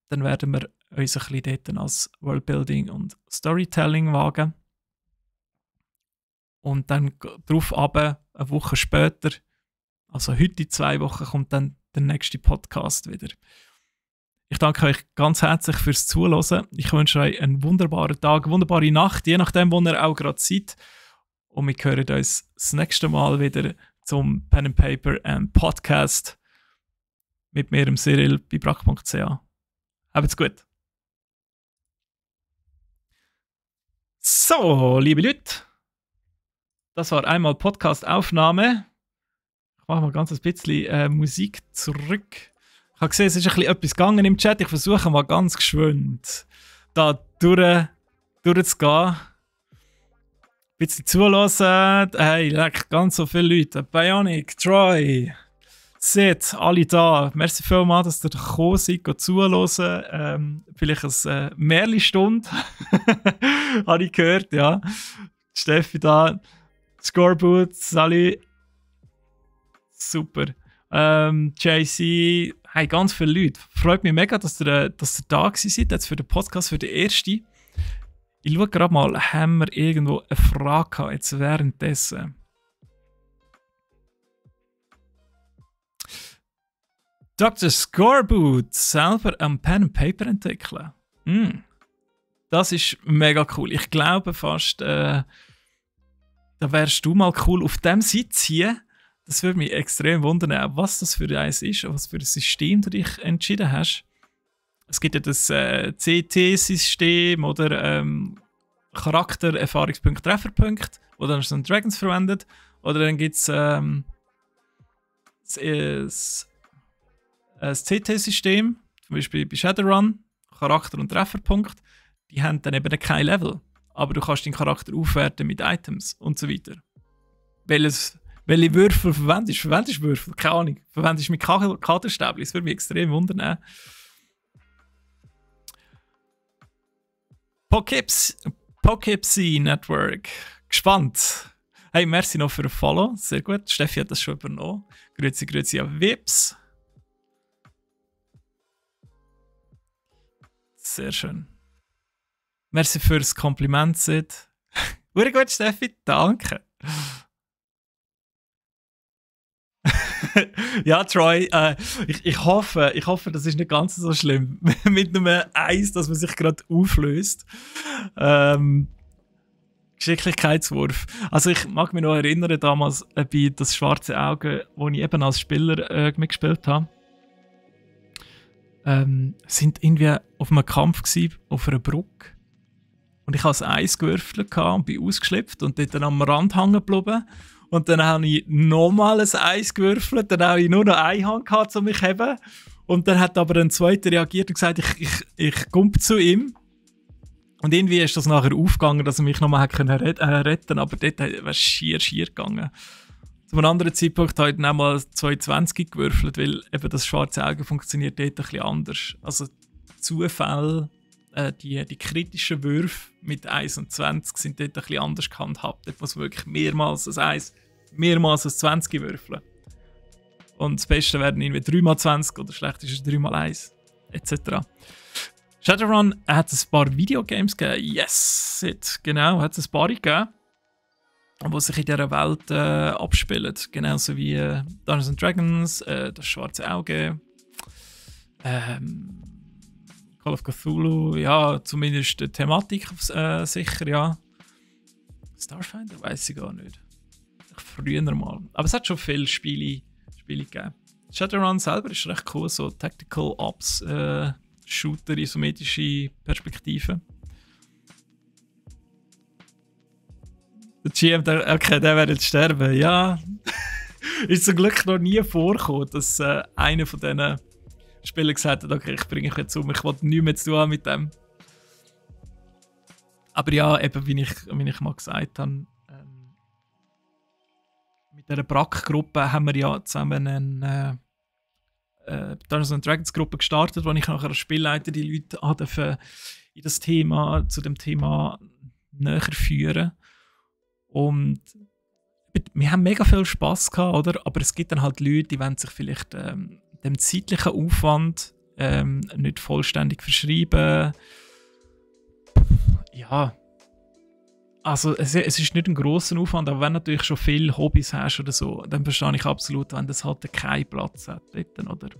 Dann werden wir uns ein bisschen dort als Worldbuilding und Storytelling wagen. Und dann darauf aber eine Woche später, also heute in 2 Wochen, kommt dann der nächste Podcast wieder. Ich danke euch ganz herzlich fürs Zuhören. Ich wünsche euch einen wunderbaren Tag, eine wunderbare Nacht, je nachdem, wo ihr auch gerade seid. Und wir hören uns das nächste Mal wieder zum Pen and Paper Podcast mit mir, Cyril, bei brack.ch. Habt's gut. So, liebe Leute, das war einmal Podcast-Aufnahme. Ich mache mal ganz ein bisschen Musik zurück. Ich habe gesehen, es ist ein bisschen etwas gegangen im Chat. Ich versuche mal ganz geschwind da durchzugehen. Ein bisschen zulassen. Hey, ganz so viele Leute. Bionic, Troy, Sid, alle da. Merci vielmals, dass ihr gekommen seid, zuhören. Vielleicht eine Märli-Stunde. Habe ich gehört, ja. Steffi da. Scoreboot, Sally. Super. JC, Hey, ganz viele Leute. Freut mich mega, dass ihr da gewesen seid, jetzt für den Podcast, für den ersten. Ich schaue gerade mal, haben wir irgendwo eine Frage gehabt, jetzt währenddessen? Dr. Scoreboot selber am Pen and Paper entwickeln. Das ist mega cool. Ich glaube fast, da wärst du mal cool auf dem Sitz hier. Das würde mich extrem wundern, was das für eins ist, was für ein System du dich entschieden hast. Es gibt ja das CT-System oder Charakter, Erfahrungspunkt, Trefferpunkt, wo dann Dungeons & Dragons verwendet. Oder dann gibt es das CT-System, zum Beispiel bei Shadowrun, Charakter und Trefferpunkt. Die haben dann eben kein Level. Aber du kannst deinen Charakter aufwerten mit Items und so weiter. Welche Würfel verwendest du? Verwendest du Würfel? Keine Ahnung. Verwendest du mit Kaderstäbchen? Das würde mich extrem wundern. Poughkeepsie Network. Gespannt. Hey, merci noch für ein Follow. Sehr gut. Steffi hat das schon übernommen. Grüezi an Vips. Sehr schön. Merci für das Kompliment, Sid. Sehr gut, Steffi. Danke. Ja, Troy, ich hoffe, das ist nicht ganz so schlimm mit einem Eis, dass man sich gerade auflöst. Geschicklichkeitswurf. Also ich mag mich noch erinnern, damals bei das schwarze Auge, wo ich eben als Spieler mitgespielt habe. Sind irgendwie auf einem Kampf gewesen, auf einer Brücke. Und ich habe ein Eis gewürfelt und bin ausgeschlüpft und dort dann am Rand hängen geblieben. Und dann habe ich nochmal ein Eis gewürfelt, dann habe ich nur noch eine Hand gehabt, um mich zu heben. Und dann hat aber ein zweiter reagiert und gesagt, ich komme zu ihm. Und irgendwie ist das nachher aufgegangen, dass er mich nochmal retten konnte, aber dort wäre es schier gegangen. Zu einem anderen Zeitpunkt habe ich dann auch mal 220 gewürfelt, weil eben das schwarze Auge funktioniert dort ein bisschen anders. Also Zufälle, die kritischen Würfe mit 1 und 20 sind dort ein bisschen anders gehandhabt. Dort muss man wirklich mehrmals ein 1, mehrmals ein 20 würfeln. Und das Beste werden irgendwie 3x20 oder schlecht ist es 3x1 etc. Shadowrun hat ein paar Videogames gegeben. Yes, genau, hat es ein paar gegeben, die sich in dieser Welt abspielen. Genauso wie Dungeons & Dragons, das schwarze Auge, Call of Cthulhu, ja, zumindest die Thematik sicher, ja. Starfinder weiß ich gar nicht. Früher mal. Aber es hat schon viele Spiele gegeben. Shadowrun selber ist recht cool, so Tactical Ops, Shooter, isometrische Perspektive. Der GM, okay, der wird jetzt sterben, ja. Ist zum Glück noch nie vorgekommen, dass einer von diesen Spielern gesagt hat, okay, ich bringe dich jetzt um, ich will nichts mehr zu tun mit dem. Aber ja, eben, wie ich mal gesagt habe, mit dieser BRAC-Gruppe haben wir ja zusammen eine Dungeons & Dragons Gruppe gestartet, wo ich nachher als Spielleiter die Leute zu dem Thema näher führen. Und wir haben mega viel Spass gehabt, oder? Aber es gibt dann halt Leute, die wollen sich vielleicht dem zeitlichen Aufwand nicht vollständig verschreiben. Ja, also es ist nicht ein grosser Aufwand, aber wenn du natürlich schon viele Hobbys hast oder so, dann verstehe ich absolut, wenn das halt keinen Platz hat dort,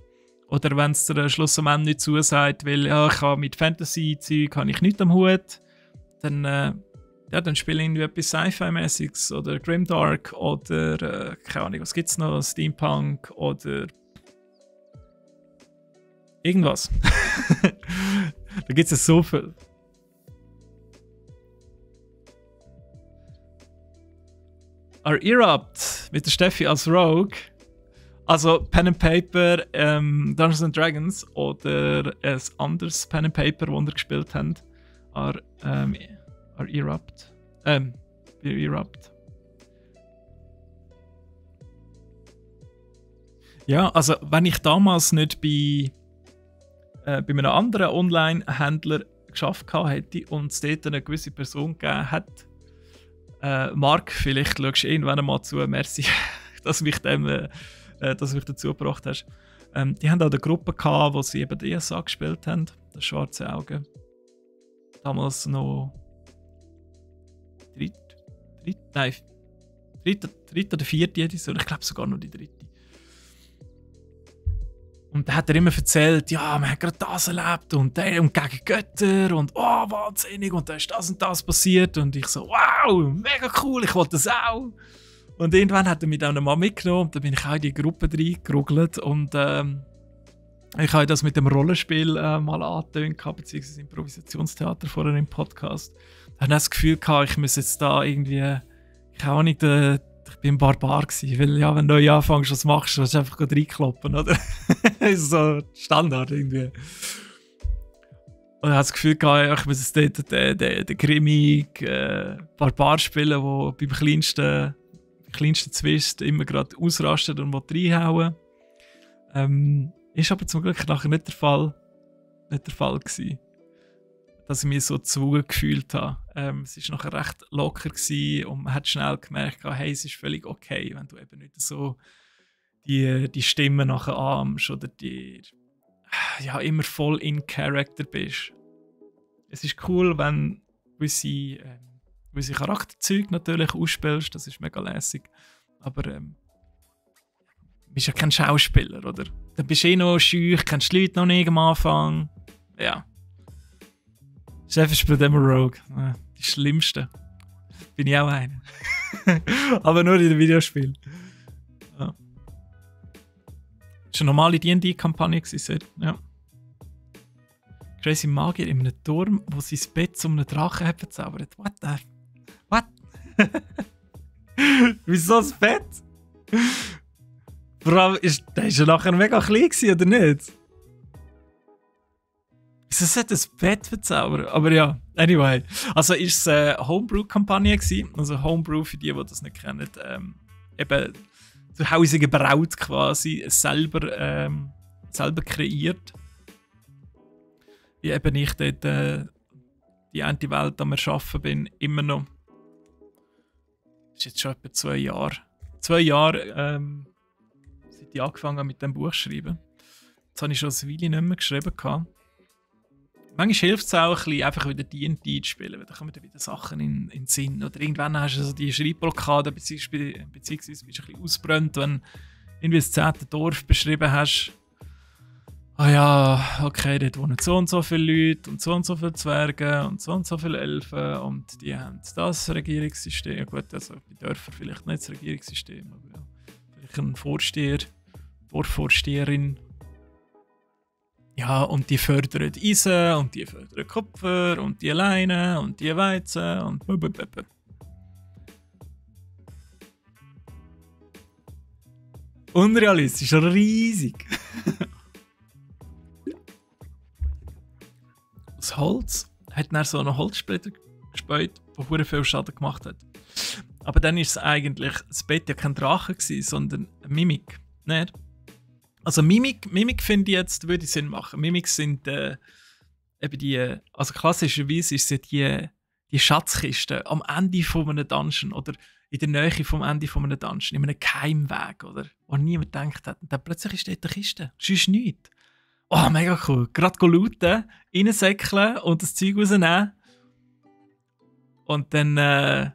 oder wenn es dir schlussendlich nicht zusagt, weil ja, ich habe mit Fantasy-Zeug nichts am Hut, dann spiele ich irgendwie etwas Sci-Fi-mäßiges oder Grimdark oder keine Ahnung, was gibt es noch, Steampunk oder irgendwas. Da gibt es so viel. Erupt mit der Steffi als Rogue. Also Pen and Paper, Dungeons & Dragons oder ein anderes Pen and Paper, das wir gespielt haben. Erupt. Erupt. Ja, also wenn ich damals nicht bei einem anderen Online-Händler geschafft hätte und es dort eine gewisse Person gegeben hat, Marc, vielleicht schaust du irgendwann mal zu, merci, dass du mich dazu gebracht hast. Die haben auch eine Gruppe gehabt, wo sie eben DSA gespielt haben, das Schwarze Auge. Damals noch dritte oder vierte Edition, ich glaube sogar noch die dritte. Und da hat er immer erzählt, ja, man hat gerade das erlebt und gegen Götter und oh, wahnsinnig und da ist das und das passiert und ich so, wow, mega cool, ich wollte das auch. Und irgendwann hat er mich dann mal mitgenommen und dann bin ich auch in die Gruppe reingeruggelt und ich habe das mit dem Rollenspiel mal angetönt, beziehungsweise Improvisationstheater vorher im Podcast. Da hatte ich das Gefühl gehabt, ich muss jetzt da irgendwie, keine Ahnung, ich bin ein Barbar gewesen, weil ja, wenn du neu anfängst, was machst du, willst du einfach reinkloppen, oder? Das ist so Standard irgendwie. Und ich hatte das Gefühl gehabt, ich muss jetzt dort den grimmig Barbar spielen, der beim kleinsten Zwist immer gerade ausrastet und reinhauen will. Ist aber zum Glück nachher nicht der Fall gewesen, dass ich mich so gezwungen gefühlt habe. Es war nachher recht locker gewesen und man hat schnell gemerkt, hey, es ist völlig okay, wenn du eben nicht so die Stimme nachher ahmst oder ja, immer voll in Character bist. Es ist cool, wenn gewisse Charakterzüge natürlich ausspielst, das ist mega lässig, aber du bist ja kein Schauspieler, oder? Dann bist du noch schüch, kennst die Leute noch nicht am Anfang. Ja. Chef spielt immer Rogue. Die Schlimmste. Bin ich auch einer. Aber nur in den Videospielen. Ja. Das war eine normale D&D-Kampagne. Ja. Crazy Magier in einem Turm, wo sein Bett zu einem Drachen hat verzaubert. What? Wieso das Bett? Vor allem, der war ja nachher mega klein gewesen, oder nicht? Wieso sollte das Bett verzaubern? Aber ja, anyway. Also ist es eine Homebrew-Kampagne gewesen. Also Homebrew, für die das nicht kennen, eben zu Hause gebraut quasi, selber kreiert. Wie eben ich dort die Anti-Welt am Erschaffen bin, immer noch. Das ist jetzt schon etwa 2 Jahre. 2 Jahre, seit ich angefangen habe mit dem Buch zu schreiben. Jetzt habe ich schon eine Weile nicht mehr geschrieben. Manchmal hilft es auch, ein bisschen einfach wieder D&D zu spielen, weil da kommen wieder Sachen in den Sinn. Oder irgendwann hast du so die Schreibblockade, beziehungsweise bist du ein bisschen ausgebrannt, wenn du irgendwie das 10. Dorf beschrieben hast. Ah ja, okay, dort wohnen so und so viele Leute und so viele Zwerge und so viele Elfen und die haben das Regierungssystem. Ja gut, also bei Dörfern vielleicht nicht das Regierungssystem, aber ja, vielleicht ein Vorsteher, Vorsteherin. Ja, und die fördern Eisen und die fördern Kupfer und die Leine und die Weizen und blablabla. Unrealistisch, riesig. Das Holz hat dann so einen Holzsplitter gespäut, der sehr viel Schaden gemacht hat. Aber dann war es eigentlich, das Bett ja kein Drache gewesen, sondern eine Mimik. Nicht? Also Mimik finde ich jetzt, würde Sinn machen. Mimik sind eben die, also klassischerweise ist es die Schatzkiste am Ende von einem Dungeon oder in der Nähe vom Ende von einem Dungeon, in einem Geheimweg, oder? Wo niemand gedacht hat. Und dann plötzlich ist dort eine Kiste. Sonst nichts. Oh, mega cool. Gerade looten, reinsäckeln und das Zeug rausnehmen. Und dann,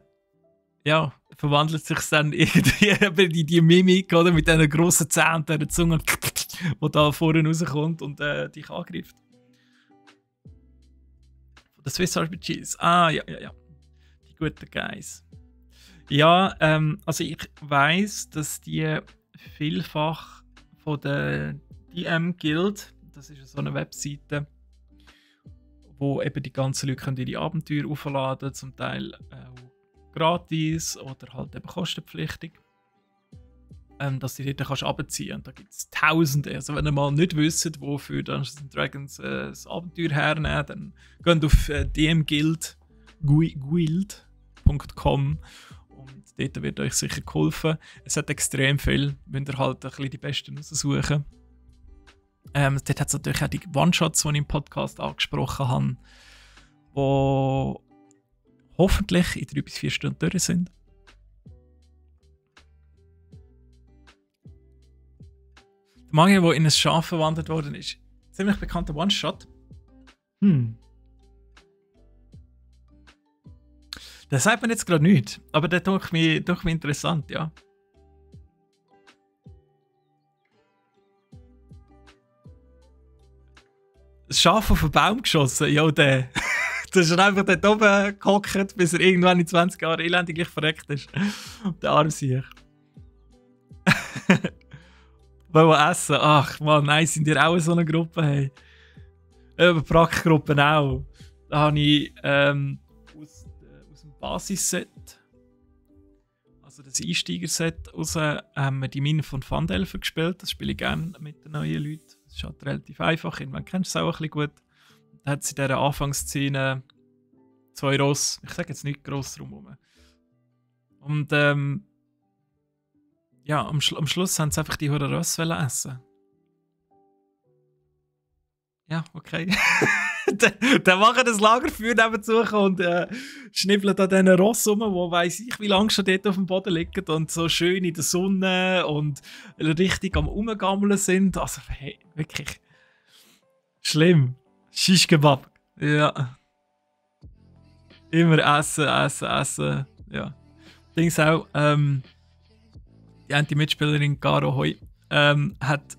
ja, verwandelt sich dann irgendwie in die Mimik, oder? Mit diesen grossen Zähnen und dieser Zunge, die da vorne rauskommt und dich angreift. Von den Swiss RPGs. Ah, ja. Die guten Guys. Ja, also ich weiss, dass die vielfach von der DM Guild, das ist so eine Webseite, wo eben die ganzen Leute ihre Abenteuer aufladen können, zum Teil gratis oder halt eben kostenpflichtig, dass du die dort runterziehen kannst. Und da gibt es Tausende. Also wenn ihr mal nicht wisst, wofür Dungeons & Dragons das Abenteuer hernehmen, dann geht auf dmguild.com und dort wird euch sicher geholfen. Es hat extrem viel, wenn ihr halt ein bisschen die Besten raussuchen. Dort hat es natürlich auch die One-Shots, die ich im Podcast angesprochen habe, die hoffentlich in 3 bis 4 Stunden durch sind. Der Magier, der in ein Schaf verwandelt worden ist. Ziemlich bekannter One-Shot. Das sagt man jetzt gerade nicht, aber der tut mich interessant, ja. Das Schaf auf den Baum geschossen, ja, der. Das ist einfach dort oben gehockt, bis er irgendwann in 20 Jahren elendiglich verreckt ist. Der arme Sieg. Wollen wir essen? Ach man, nein, sind ihr auch in so einer Gruppe? Hey? Über Praktgruppen auch. Da habe ich aus dem Basisset, also das Einsteigerset, raus die Mine von Phandelver gespielt. Das spiele ich gerne mit den neuen Leuten. Das ist halt relativ einfach. Man kennt es auch ein bisschen gut. Da hat es in dieser Anfangsszene 2 Ross. Ich sage jetzt nicht gross drumherum. Und ja, am Schluss haben sie einfach die Huren Ross essen. Ja, okay. Dann machen das Lagerfeuer nebenzu und schnippeln an diesen Ross rum, wo weiss ich, wie lange schon dort auf dem Boden liegen und so schön in der Sonne und richtig am Umgammeln sind. Also, hey, wirklich schlimm. Shish Kebab. Ja. Immer essen. Ja. Dings auch, die eine Mitspielerin Caro Hoi hat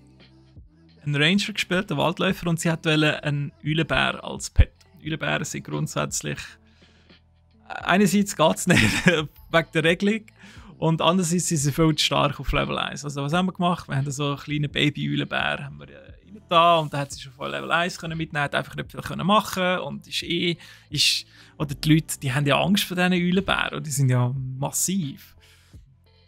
einen Ranger gespielt, einen Waldläufer, und sie wollte einen Eulenbär als Pet. Eulenbären sind grundsätzlich einerseits geht es nicht wegen der Regelung und andererseits sind sie viel zu stark auf Level 1. Also was haben wir gemacht? Wir haben so einen kleinen Baby-Eulenbär rein da und da hat sie schon von Level 1 mitnehmen, hat einfach nicht viel machen und oder die Leute, die haben ja Angst vor diesen Eulenbären und die sind ja massiv.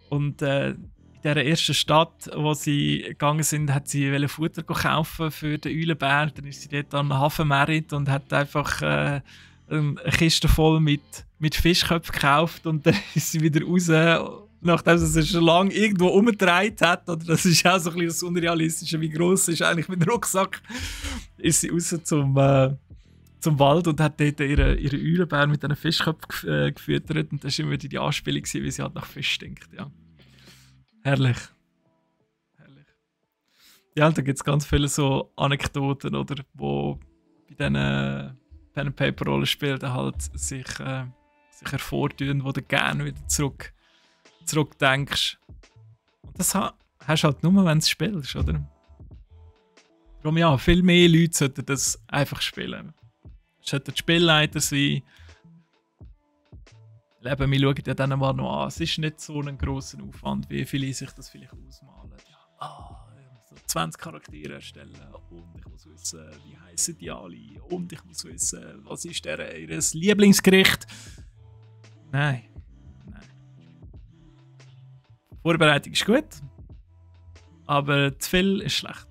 Und in dieser ersten Stadt, wo sie gegangen sind, hat sie Futter kaufen für den Eulenbär. Dann ist sie dort an den Hafen gemerkt und hat einfach eine Kiste voll mit Fischköpfen gekauft und dann ist sie wieder raus. Nachdem sie es schon lange irgendwo umgedreht hat, oder das ist auch so ein bisschen das Unrealistische, wie gross ist eigentlich mit dem Rucksack, ist sie raus zum Wald und hat dort ihre Eulenbär mit diesen Fischköpfen gefüttert und das war immer die Anspielung, wie sie halt nach Fisch stinkt. Ja. Herrlich. Ja, da gibt es ganz viele so Anekdoten, oder, wo bei diesen Pen-and-Paper-Rollenspielen halt sich hervortun, wo du gerne wieder zurückdenkst. Und das hast du halt nur, wenn du es spielst, oder? Darum ja, viel mehr Leute sollten das einfach spielen. Es sollten die Spielleiter sein. Eben, wir schauen ja dann mal noch an. Es ist nicht so ein grosser Aufwand, wie viele sich das vielleicht ausmalen. Ja, so 20 Charaktere erstellen und ich muss wissen, wie heissen die alle und ich muss wissen, was ist ihr Lieblingsgericht. Nein. Vorbereitung ist gut, aber zu viel ist schlecht.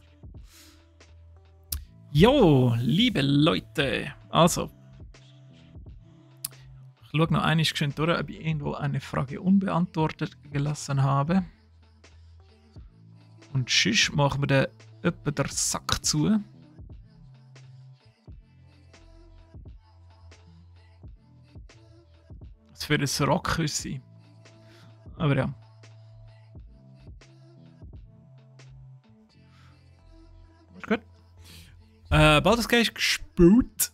Jo, liebe Leute, also ich schaue noch einmal schön durch, ob ich irgendwo eine Frage unbeantwortet gelassen habe. Und sonst machen wir dann etwa den Sack zu. Was für ein Rockhüssi. Aber ja. Ist gut. Baldur's Gate gespielt.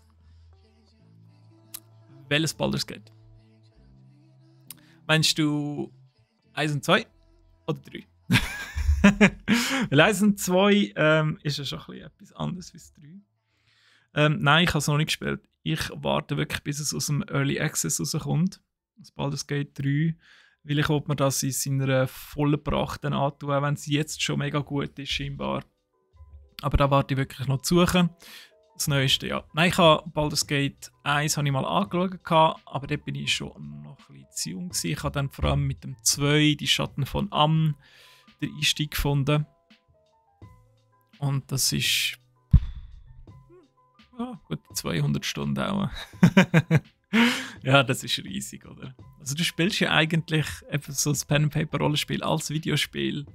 Welches Baldur's Gate? Meinst du 1 und 2 oder 3? Weil 1 und 2 ist ja schon ein bisschen etwas anderes als 3. Nein, ich habe es noch nicht gespielt. Ich warte wirklich, bis es aus dem Early Access rauskommt. Das Baldur's Gate 3. Weil ich hoffe mir das in seiner vollen Pracht dann antun, auch wenn es jetzt schon mega gut ist, scheinbar. Aber da warte ich wirklich noch zu suchen. Das Neueste, ja. Nein, ich habe Baldur's Gate 1 habe ich mal angeschaut, aber dort bin ich schon noch ein bisschen zu jung gewesen. Ich habe dann vor allem mit dem 2, die Schatten von Amn, den Einstieg gefunden. Und das ist gut 200 Stunden auch. Ja, das ist riesig, oder? Also du spielst ja eigentlich so ein Pen-and-Paper-Rollenspiel als Videospiel.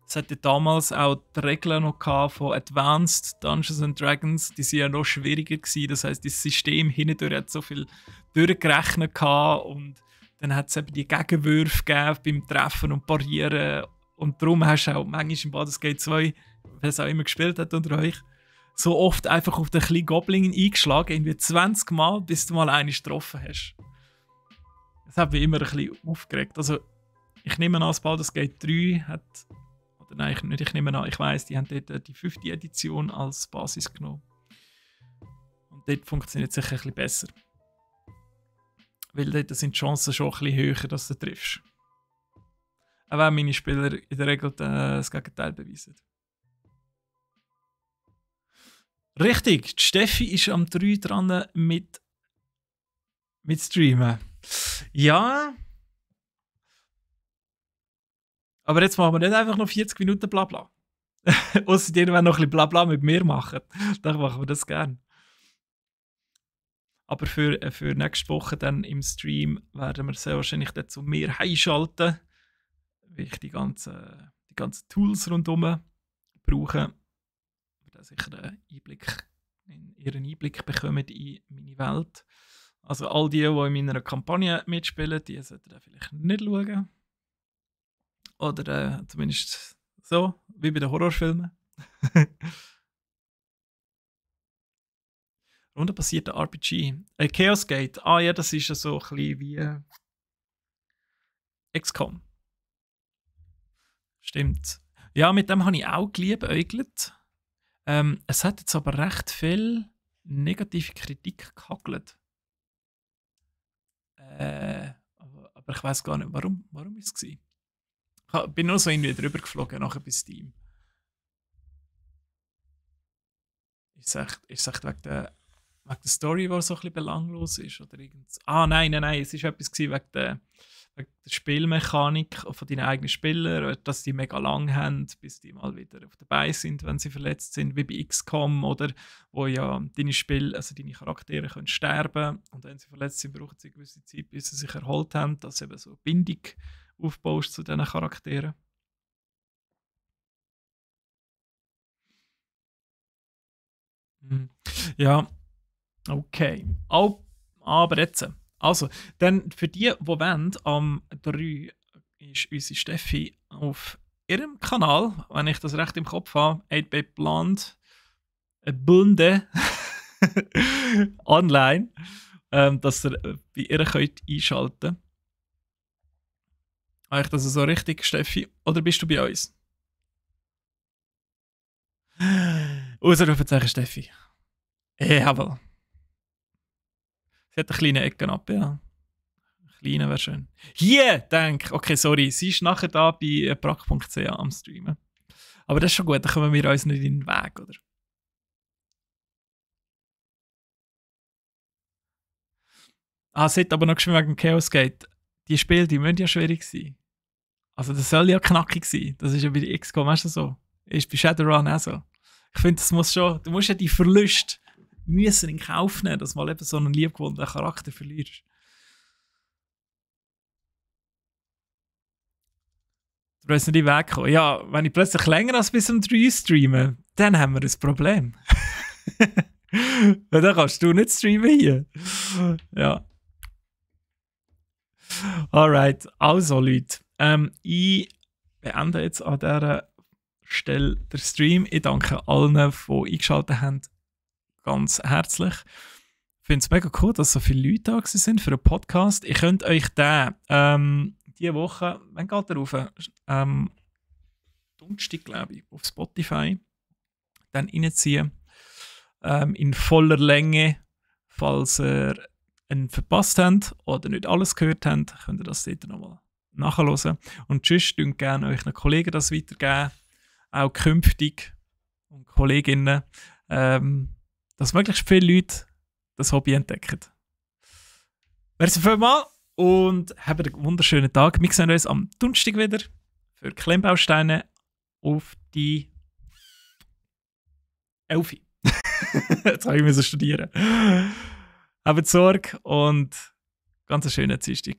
Es hatte damals auch die Regeln noch von Advanced Dungeons and Dragons, die sind ja noch schwieriger gewesen. Das heisst, das System hindurch hat so viel durchgerechnet und dann hat es eben die Gegenwürfe gegeben beim Treffen und Parieren. Und darum hast du auch manchmal im Baldur's Gate 2 wer es auch immer gespielt hat unter euch, so oft einfach auf den kleinen Goblin eingeschlagen, irgendwie 20 Mal, bis du mal einen getroffen hast. Das hat mich immer ein bisschen aufgeregt. Also, ich nehme an, Baldur's Gate 3 hat, oder nein, nicht, ich nehme an, ich weiss, die haben dort die 5. Edition als Basis genommen. Und dort funktioniert es sicher ein bisschen besser. Weil dort sind die Chancen schon ein bisschen höher, dass du triffst. Auch wenn meine Spieler in der Regel das Gegenteil beweisen. Richtig, die Steffi ist am 3 dran mit Streamen. Ja. Aber jetzt machen wir nicht einfach noch 40 Minuten Blabla. Ausser dir, wenn noch ein bisschen Blabla mit mir machen. Dann machen wir das gerne. Aber für nächste Woche dann im Stream werden wir sehr wahrscheinlich dann zu mir heimschalten, weil ich die ganzen Tools rundherum brauche. Dass ich ihren Einblick bekommen in meine Welt. Also all die in meiner Kampagne mitspielen, die sollten da vielleicht nicht schauen. Oder zumindest so, wie bei den Horrorfilmen. Rundenbasierter RPG. Chaos Gate. Ah ja, das ist ja so ein bisschen wie XCOM. Stimmt. Ja, mit dem habe ich auch geliebäugelt. Es hat jetzt aber recht viel negative Kritik gehagelt. Aber ich weiß gar nicht, warum ist es gewesen? Ich bin nur so irgendwie drüber geflogen nachher bei Steam. Ist echt wegen der Story, die so ein bisschen belanglos ist? Oder irgendwas? Ah, nein, es war etwas wegen der Spielmechanik von deinen eigenen Spielern, dass die mega lang haben, bis die mal wieder auf der Beine sind, wenn sie verletzt sind, wie bei XCOM, oder wo ja deine Charaktere können sterben und wenn sie verletzt sind, brauchen sie eine gewisse Zeit, bis sie sich erholt haben, dass du eben so eine Bindung aufbaust zu diesen Charakteren. Ja, okay. Aber jetzt. Also, dann für die wollen, am 3 ist unsere Steffi auf ihrem Kanal, wenn ich das recht im Kopf habe, 8-Bit Blonde online, dass ihr bei ihr könnt einschalten könnt. Habe ich das so richtig, Steffi? Oder bist du bei uns? Ausrufezeichen Steffi. Jawohl. Sie hat eine kleine Ecke ab, ja. Kleine wäre schön. Hier, denk. Okay, sorry. Sie ist nachher da bei prack.ch am Streamen. Aber das ist schon gut, dann kommen wir uns nicht in den Weg, oder? Es hat aber noch geschrieben wegen Chaos Gate. Die Spiele, die müssen ja schwierig sein. Also das soll ja knackig sein. Das ist ja bei XCOM auch schon so. Ist bei Shadowrun auch so. Ich finde, das muss schon. Du musst ja die Verluste müssen in Kauf nehmen, dass du mal eben so einen liebgewonnenen Charakter verlierst. Du brauchst nicht in den Weg kommen. Ja, wenn ich plötzlich länger als bis um 3 streame, dann haben wir ein Problem. Weil dann kannst du nicht streamen hier. Ja. Alright, also Leute. Ich beende jetzt an dieser Stelle den Stream. Ich danke allen, die eingeschaltet haben, ganz herzlich. Ich finde es mega cool, dass so viele Leute da sind für einen Podcast. Ich könnte euch den diese Woche, wann geht der rauf? Donnerstag, glaube ich, auf Spotify dann reinziehen. In voller Länge, falls ihr ihn verpasst habt oder nicht alles gehört habt, könnt ihr das dort nochmal nachhören. Und tschüss, könnt gerne euch Kollegen das weitergeben, auch künftig und Kolleginnen, dass möglichst viele Leute das Hobby entdecken. Merci vielmals und habt einen wunderschönen Tag. Wir sehen uns am Donnerstag wieder für Klemmbausteine auf die Elfi. Jetzt habe ich studieren. Habt Sorge und ganz einen schönen Dienstag.